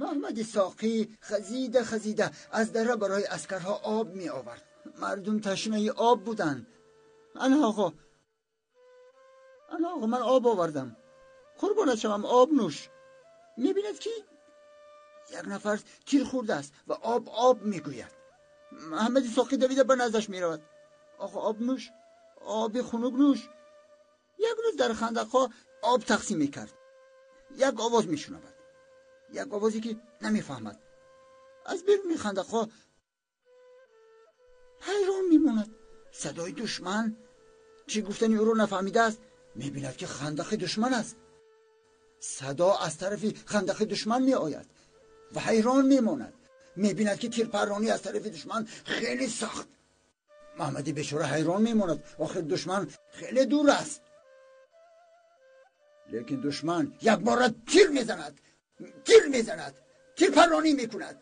Маҳмади Соқӣ хазида хазида аз дара барои аскарҳо об меовард. Мардум ташнаи об буданд. Ана оғо, ана оғо, ман об овардам. Қурбонат шавам, об нӯш. Мебинад, ки як нафар тир хӯрдааст ва об об мегӯяд. Маҳмади Соқӣ давида ба наздаш меравад. Оғо, об нӯш, оби хунук нӯш. Як рӯз дар хандақҳо об тақсим мекард. Як овоз мешунавад, як овозе ки намефаҳмад. Аз беруни хандақҳо ҳайрон мемонад. Садои душман. Чӣ гуфтани ӯро нафаҳмидааст. Мебинад, ки хандақи душман аст. Садо аз тарафи хандақи душман меояд ва ҳайрон мемонад. Мебинад, ки тирпарронӣ аз тарафи душман хеле сахт. Маҳмади бечора ҳайрон мемонад. Охир душман хеле дур аст. Лекин душман якбора тир мезанад, тир мезанад, тирпарронӣ мекунад.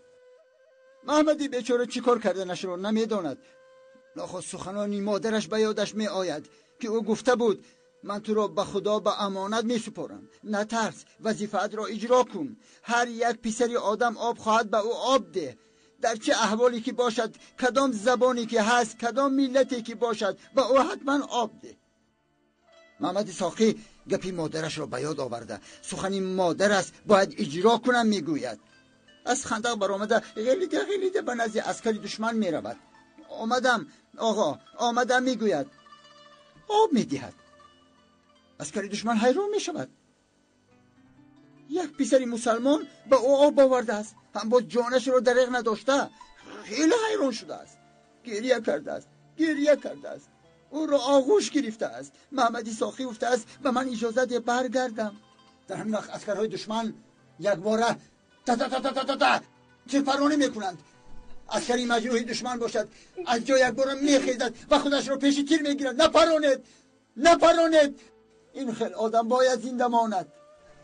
Маҳмади бечора чӣ кор карданашро намедонад. Нохост суханони модараш ба ёдаш меояд, ки ӯ гуфта буд: ман туро ба Худо ба амонат месупорам. Натарс, вазифаатро иҷро кун. Ҳар як писари одам об хоҳад, ба ӯ об деҳ. Дар чӣ аҳволе ки бошад, кадом забоне ки ҳаст, кадом миллате ки бошад, ба ӯ ҳатман об деҳ. Муҳаммади Соқӣ гапи модарашро ба ёд оварда, сухани модар аст, бояд иҷро кунам мегӯяд. Аз хандақ баромада ғелида ғелида ба назди аскари душман меравад. Омадам оғо, омадам мегӯяд. Об медиҳад. Аскари душман ҳайрон мешавад. Як писари мусалмон ба ӯ об овардааст, ҳам боз ҷонашро дареғ надошта. Хеле ҳайрон шудааст, гиря кардааст, гиря кардааст, ӯро оғӯш гирифтааст. Муҳаммади Соқӣ гуфтааст ба ман иҷоза де баргардам. Дар ҳамин вақт аскарҳои душман якбора та-та-та-та-та-та тирпаронӣ мекунанд. Аскари маҷрӯҳи душман бошад, аз ҷо якбора мехезад ва худашро пеши тир мегирад. Напаронед, напаронед! Ин хел одам бояд зинда монад.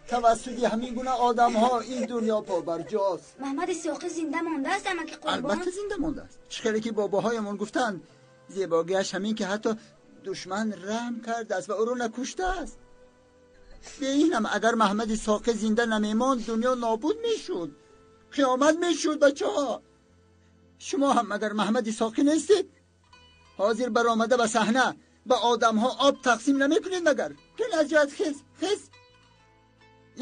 Тавассути ҳамин гуна одамҳо ин дунё побарҷост. Муҳаммади Соқӣ зинда мондааст, амаки Қурбон? Албатта зинда мондааст. Чӣ хеле ки бобоҳоямон гуфтанд, зебогиаш ҳамин ки ҳатто душман раҳм кардааст ва ӯро накуштааст. Бе инам агар Муҳаммади Соқӣ зинда намемонд, дунё нобуд мешуд, қиёмат мешуд. Бачаҳо, шумо ҳам агар Муҳаммади Соқӣ нестед, ҳозир баромада ба саҳна ба одамҳо об тақсим намекунед магар? Кани аз ҷоят хез, хез!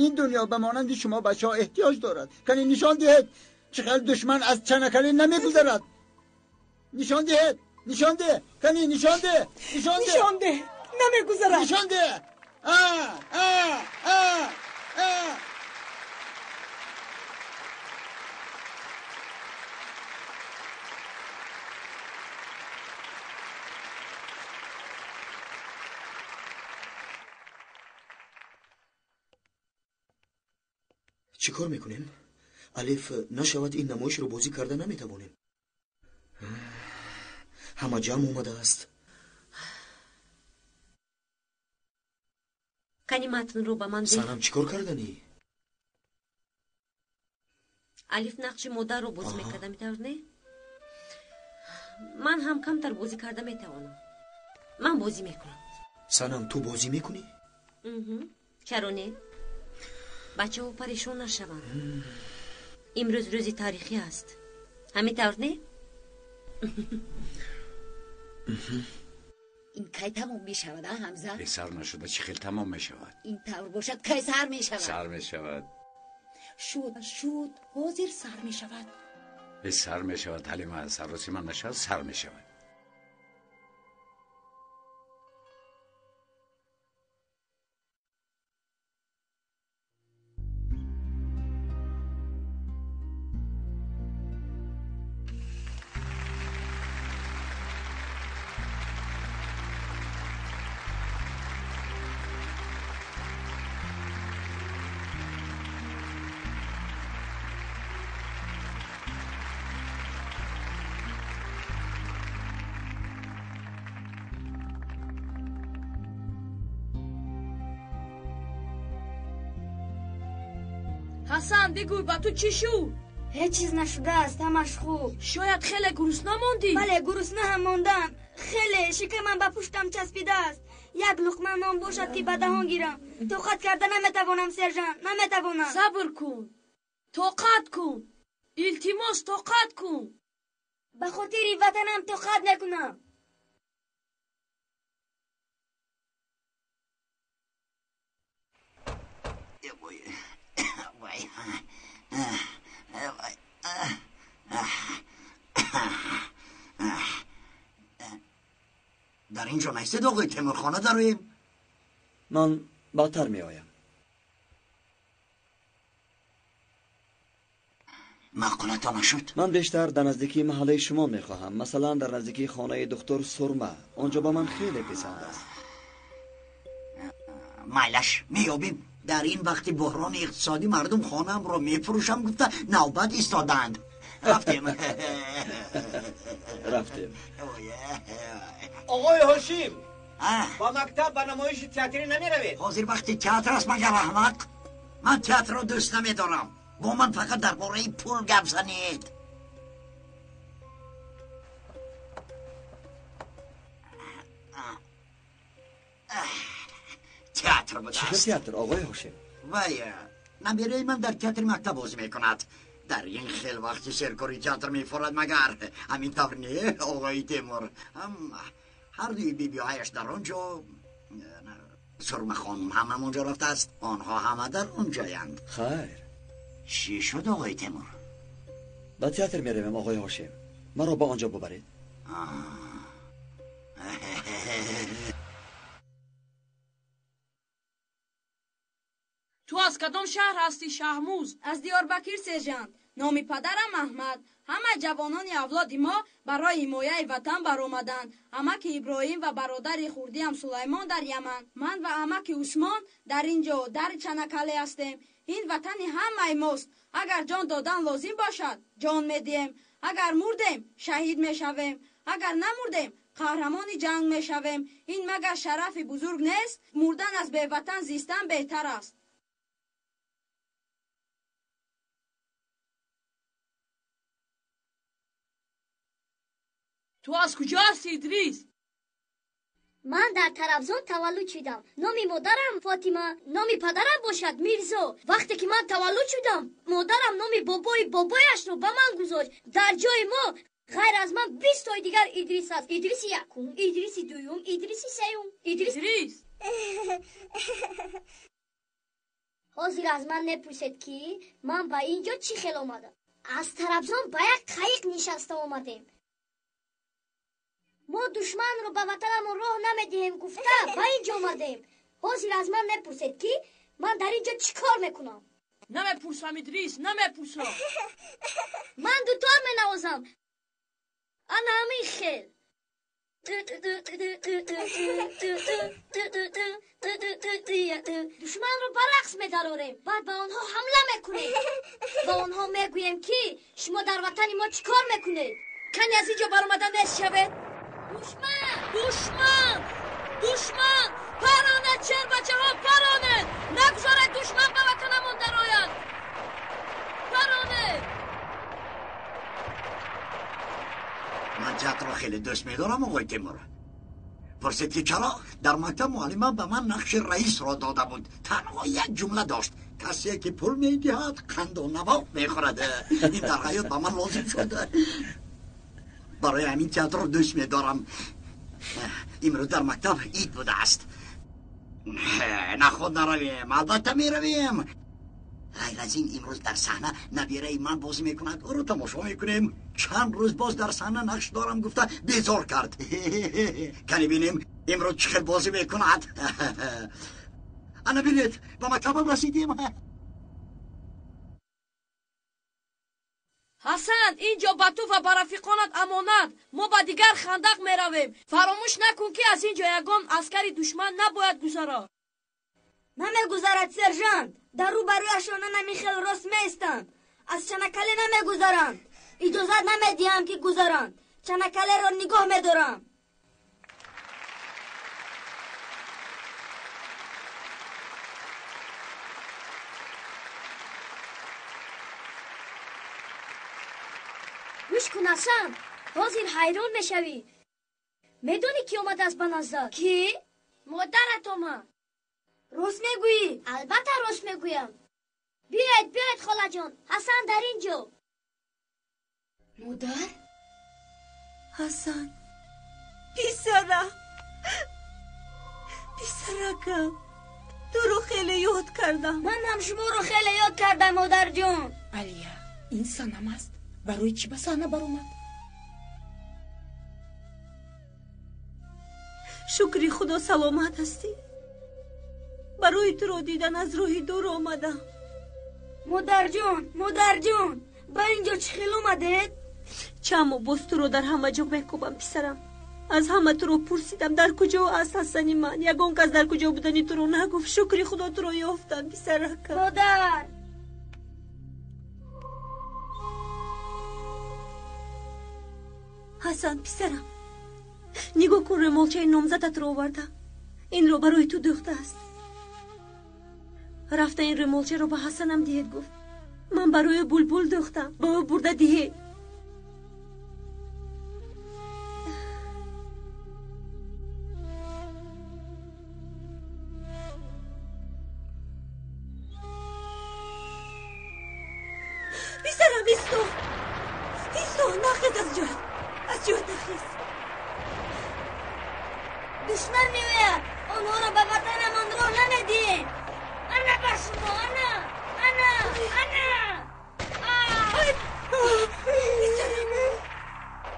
Ин дунё ба монанди шумо бачаҳо эҳтиёҷ дорад. Кани нишон диҳед чӣ хел душман аз чанакале намегузарад. Нишон диҳед, нишон деҳ, кани нишон деҳ, нишон деҳ, нишон деҳ, намегузарад, нишон деҳ. А а а а. Чӣ кор мекунем? Алиф, нашавад ин намоишро бозӣ карда наметавонем. Ҳама ҷамъ омадааст. Кани матнро ба ман деҳ. Санам, чӣ кор карданӣ? Алиф нақши модарро бозӣ мекарда, метавр не? Ман ҳам камтар бозӣ карда метавонам. Ман бозӣ мекунам. Санам, ту бозӣ мекунӣ? Чаро не? Бачаҳо парешон нашаванд. Имрӯз рӯзи таърихӣ аст. Ҳамин тавр не? Ин кай тамом мешавад, а Ҳамза? Сар нашуда чӣ хел тамом мешавад? Ин тавр бошад, кай сар мешавад? Сар мешавад. Шуд, шуд, ҳозир сар мешавад. Сар мешавад, Ҳалима, саросима нашавад, сар мешавад. Ҳасан, бигӯй, ба ту чӣ шуд? Ҳеҷ чиз нашудааст, ҳамаш хуб. Шояд хеле гурусна мондӣ? Бале, гурусна ҳам мондам. Хеле шикамам ба пуштам часпидааст. Як луқма нон бошад ки ба даҳон гирам. Тоқат карда наметавонам, сержант, наметавонам. Сабр кун, тоқат кун, илтимос, тоқат кун. Ба хотири ватанам тоқат мекунам. Дар ин ҷо наистед, оғои Темур, хона дароем. Ман баъдтар меоям. Маъқулатон нашуд? Ман бештар дар наздикии маҳаллаи шумо мехоҳам, масалан дар наздикии хонаи доктор Сурма. Он ҷо ба ман хеле писанд аст. Майлаш, меёбем. Дар ин вақти буҳрони иқтисодӣ мардум хонаамро мефурӯшам гуфта навбат истодаанд. Рафтем. Рафтем. Оғои Ҳошим, ба мактаб ба намоиши театрӣ намеравед? Ҳозир вақти театр аст магар, аҳмақ? Ман театрро дӯст намедорам. Бо ман фақат дар бораи пул гап занед. Театр будааст. Чӣ театр, оғои Ҳошим? Вай, набераи ман дар театри мактаб бозӣ мекунад. Дар ин хел вақти серкори театр мефорад магар? Ҳамин тавр не, оғои Темур? Ҳар дуи бибиҳояш дар он ҷо. Сурма хонум ҳам ҳамонҷо рафтааст. Онҳо ҳама дар онҷоянд. Хайр. Чӣ шуд, оғои Темур? Ба театр меравем, оғои Ҳошим. Маро ба онҷо бубаред. Ту аз кадом шаҳр ҳастӣ, Шаҳмуз? Аз Диёрбакир, сержант. Номи падарам Аҳмад. Ҳама ҷавонони авлоди мо барои ҳимояи ватан баромаданд. Амаки Иброҳим ва бародари хурдиам Сулаймон дар Яман. Ман ва амаки Усмон дар ин ҷо, дар Чанакале ҳастем. Ин ватани ҳамаи мост. Агар ҷон додан лозим бошад, ҷон медиҳем. Агар мурдем, шаҳид мешавем. Агар намурдем, қаҳрамони ҷанг мешавем. Ин магар шарафи бузург нест? Мурдан аз беватан зистан беҳтар аст. Ту аз куҷо ҳастӣ, Идрис? Ман дар Тарабзон таваллуд шудам. Номи модарам Фотима, номи падарам бошад Мирзо. Вақте ки ман таваллуд шудам, модарам номи бобои бобояшро ба ман гузошт. Дар ҷои мо ғайр аз ман 20 тои дигар Идрис аст. Идриси якум, Идриси дуюм, Идриси сеюм, Идрис. Ҳозир аз ман мепурсед, ки ман ба ин ҷо чӣ хел омадам. Аз Тарабзон ба як қайиқ нишаста омадем. Мо душманро ба ватанамон роҳ намедиҳем гуфта ба ин ҷо омадем. Ҳозир аз ман мепурсед, ки ман дар ин ҷо чӣ кор мекунам? Намепурсам, Идрис, намепурсам. Ман дутор менавозам. Ана ҳамин хел. Душманро ба рақс медарорем, баъд ба онҳо ҳамла мекунем. Ба онҳо мегӯем, ки шумо дар ватани мо чӣ кор мекунед? Кани аз ин ҷо баромада нест шавед. Душман! Душман! Душман! Паронед, шербачаҳо, паронед! Нагузоред душман ба ватанамон дарояд! Паронед! Ман театрро хеле дӯст медорам, оғои Темур. Пурсид, ки чаро? Дар мактаб муаллима ба ман нақши раисро дода буд. Танҳо як ҷумла дошт: касе ки пул медиҳад, қанду навоқ мехӯрад. Ин дар ҳаёт ба ман лозим шуд. Барои ҳамин театрро дӯст медорам. Имрӯз дар мактаб ид будааст. Наход наравем, албатта меравем. Ғайр аз ин имрӯз дар саҳна набираи ман бозӣ мекунад, ӯро тамошо мекунем. Чанд рӯз боз дар саҳна нақш дорам гуфта безор кард. Кани бинем имрӯз чӣ хел бозӣ мекунад. Ана бинед, ба мактабам расидем. Ҳасан, ин ҷо ба ту ва ба рафиқонат амонат. Мо ба дигар хандақ меравем. Фаромӯш накун, ки аз ин ҷо ягон аскари душман набояд гузарад. Намегузарад, сержант. Дар рӯбарӯяшон ана хел рост меистанд. Аз Чанакале намегузаранд. Иҷозат намедиҳам, ки гузаранд. Чанакалеро нигоҳ медорам. Гӯш кун, Ҳасан, ҳозир ҳайрон мешавӣ. Медонӣ, ки омадааст ба наздат? Кӣ? Модарат омад. Рост мегӯӣ? Албатта рост мегӯям. Биёед, биёед, холаҷон, Ҳасан дар ин ҷо. Модар? Ҳасан, писарам, писаракам, туро хеле ёд кардам. Ман ҳам шуморо хеле ёд кардам, модарҷон. Алия, ин санам аст. Барои чӣ ба саҳна баромад? Шукри Худо, саломат ҳастӣ. Барои туро дидан аз роҳи дур омадам. Модарҷон, модарҷон, ба ин ҷо чӣ хел омадед? Чанд моҳ боз туро дар ҳама ҷо мекӯбам, писарам. Аз ҳама туро пурсидам, дар куҷо аст Ҳасани ман? Ягон кас дар куҷо будани туро нагуфт. Шукри Худо, туро ёфтам, писаракам. Модар! Ҳасан, писарам, нигоҳ кун, рӯмолчаи номзадатро овардам. Инро барои ту дӯхтааст. Рафта ин рӯмолчаро ба Ҳасанам диҳед, гуфт. Ман барои Булбул дӯхтам, ба ӯ бурда диҳед. Писарам, исто, исто, нахез аз ҷоят, аз ҷоят нахез. Душман меояд. Онҳоро ба ватанамон роҳ намедиҳем. Ана ба шумо, ана, ана, ана. Писарам,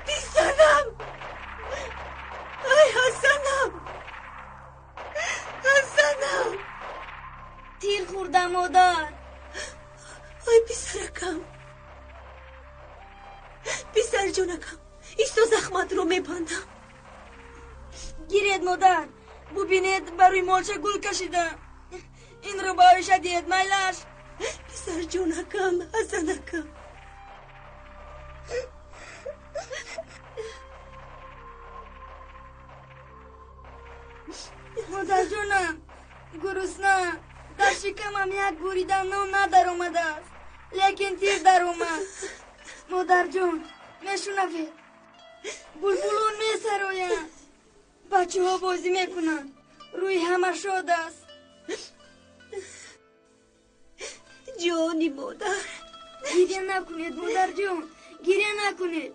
писарам, ай Ҳасанам, Ҳасанам. Тир хӯрда, модар. Ай писаракам, писарҷонакам, исто захматро мебандам. Гиред, модар, бубинед, ба рӯймолча гул кашидам. Инро ба Оиша диҳед, майлаш. Писарҷонакам, Ҳасанакам. Модарҷонам, гурусна, дар шикамам як бурида нон надаромадааст, лекин тир даромад. Модарҷон, мешунавед? Булбулон месароянд, бачаҳо бозӣ мекунанд, рӯи ҳама шод аст. Ҷони модар, гиря накунед, модарҷон, гиря накунед.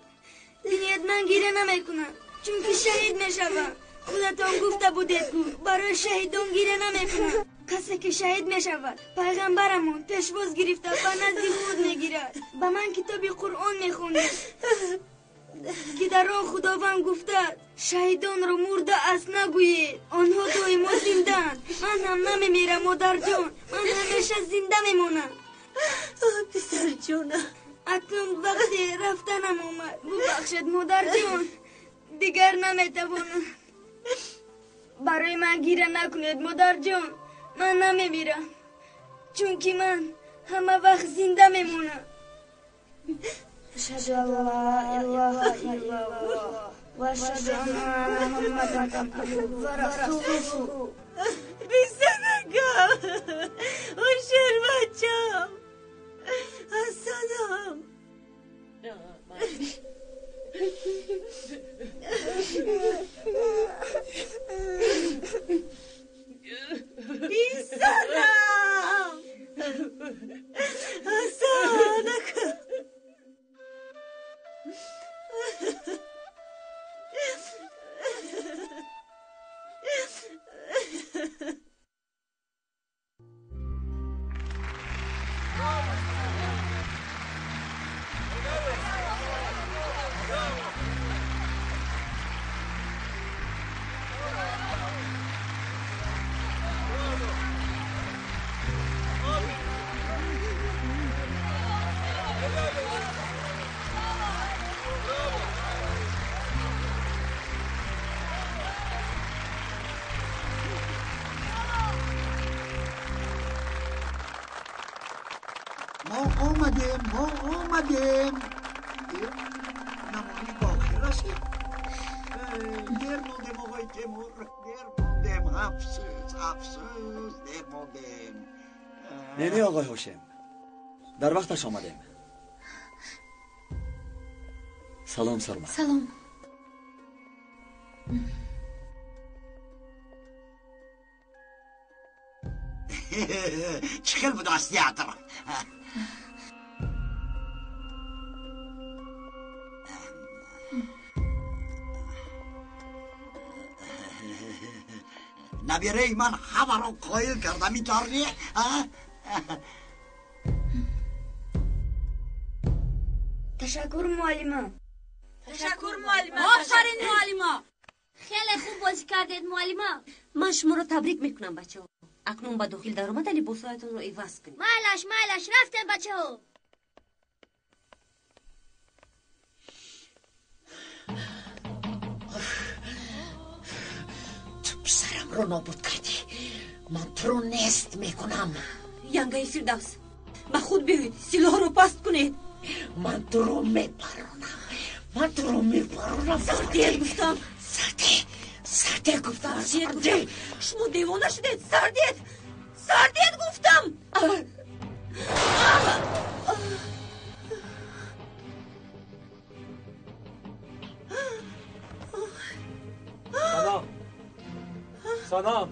Бинед, ман гиря намекунам, чунки шаҳид мешавам. Худатон гуфта будед, ку барои шаҳидон гиря намекунам. Касе ки шаҳид мешавад, пайғамбарамон пешвоз гирифта ба назди худ мегирад. Ба ман китоби Қуръон мехонед, ки дар он Худованд гуфтааст: шаҳидонро мурда аст нагӯед, онҳо доимо зиндаанд. Ман ҳам намемирам, модарҷон, ман ҳамеша зинда мемонам. Писарҷонам, акнун вақте рафтанам омад. Бубахшед, модарҷон, дигар наметавонам. Барои ман гиря накунед, модарҷон, ман намемирам, чунки ман ҳама вақт зинда мемонам. Ашҳаду ан ла илаҳа иллаллоҳ ва ашҳаду анна Муҳаммадан абдуҳу ва расулуҳу. Писаракам, шербачам, Ҳасанам. Писарам, Ҳасанакам. ما آمدیم، ما آمدیم. نمایش با آخر رسید. دیر ماندیم آقای تیمور، دیر ماندیم. افسوس، افسوس، دیر ماندیم. نه نه آقای هاشم، در وقتش آمدیم. سلام سرما. سلام. چه خیلی بود از تئاتر. نبیره من همه رو قایل کردم، اینطور نیه؟ تشکر معلمه. تشکر معلمه. آفرین معلمه. خیلی خوب بازی کردید معلمه. من شما رو تبریک میکنم بچه ها. اکنون به داخل در آمده لباسهایتون رو عوض کنید. مایلش مایلش، رفتیم بچه ها. تو پسرم رو نابود کردی، من تو رو نیست میکنم. ینگه فردوس، به خود بیایید، سلاح رو پست کنید. من تو رو میپرونم، من تو رو میپرونم. سردیت گفتم. سردی، سردی گفتم. سردی، شما دیوانه شدید. سردیت، سردیت گفتم. سلام، سلام.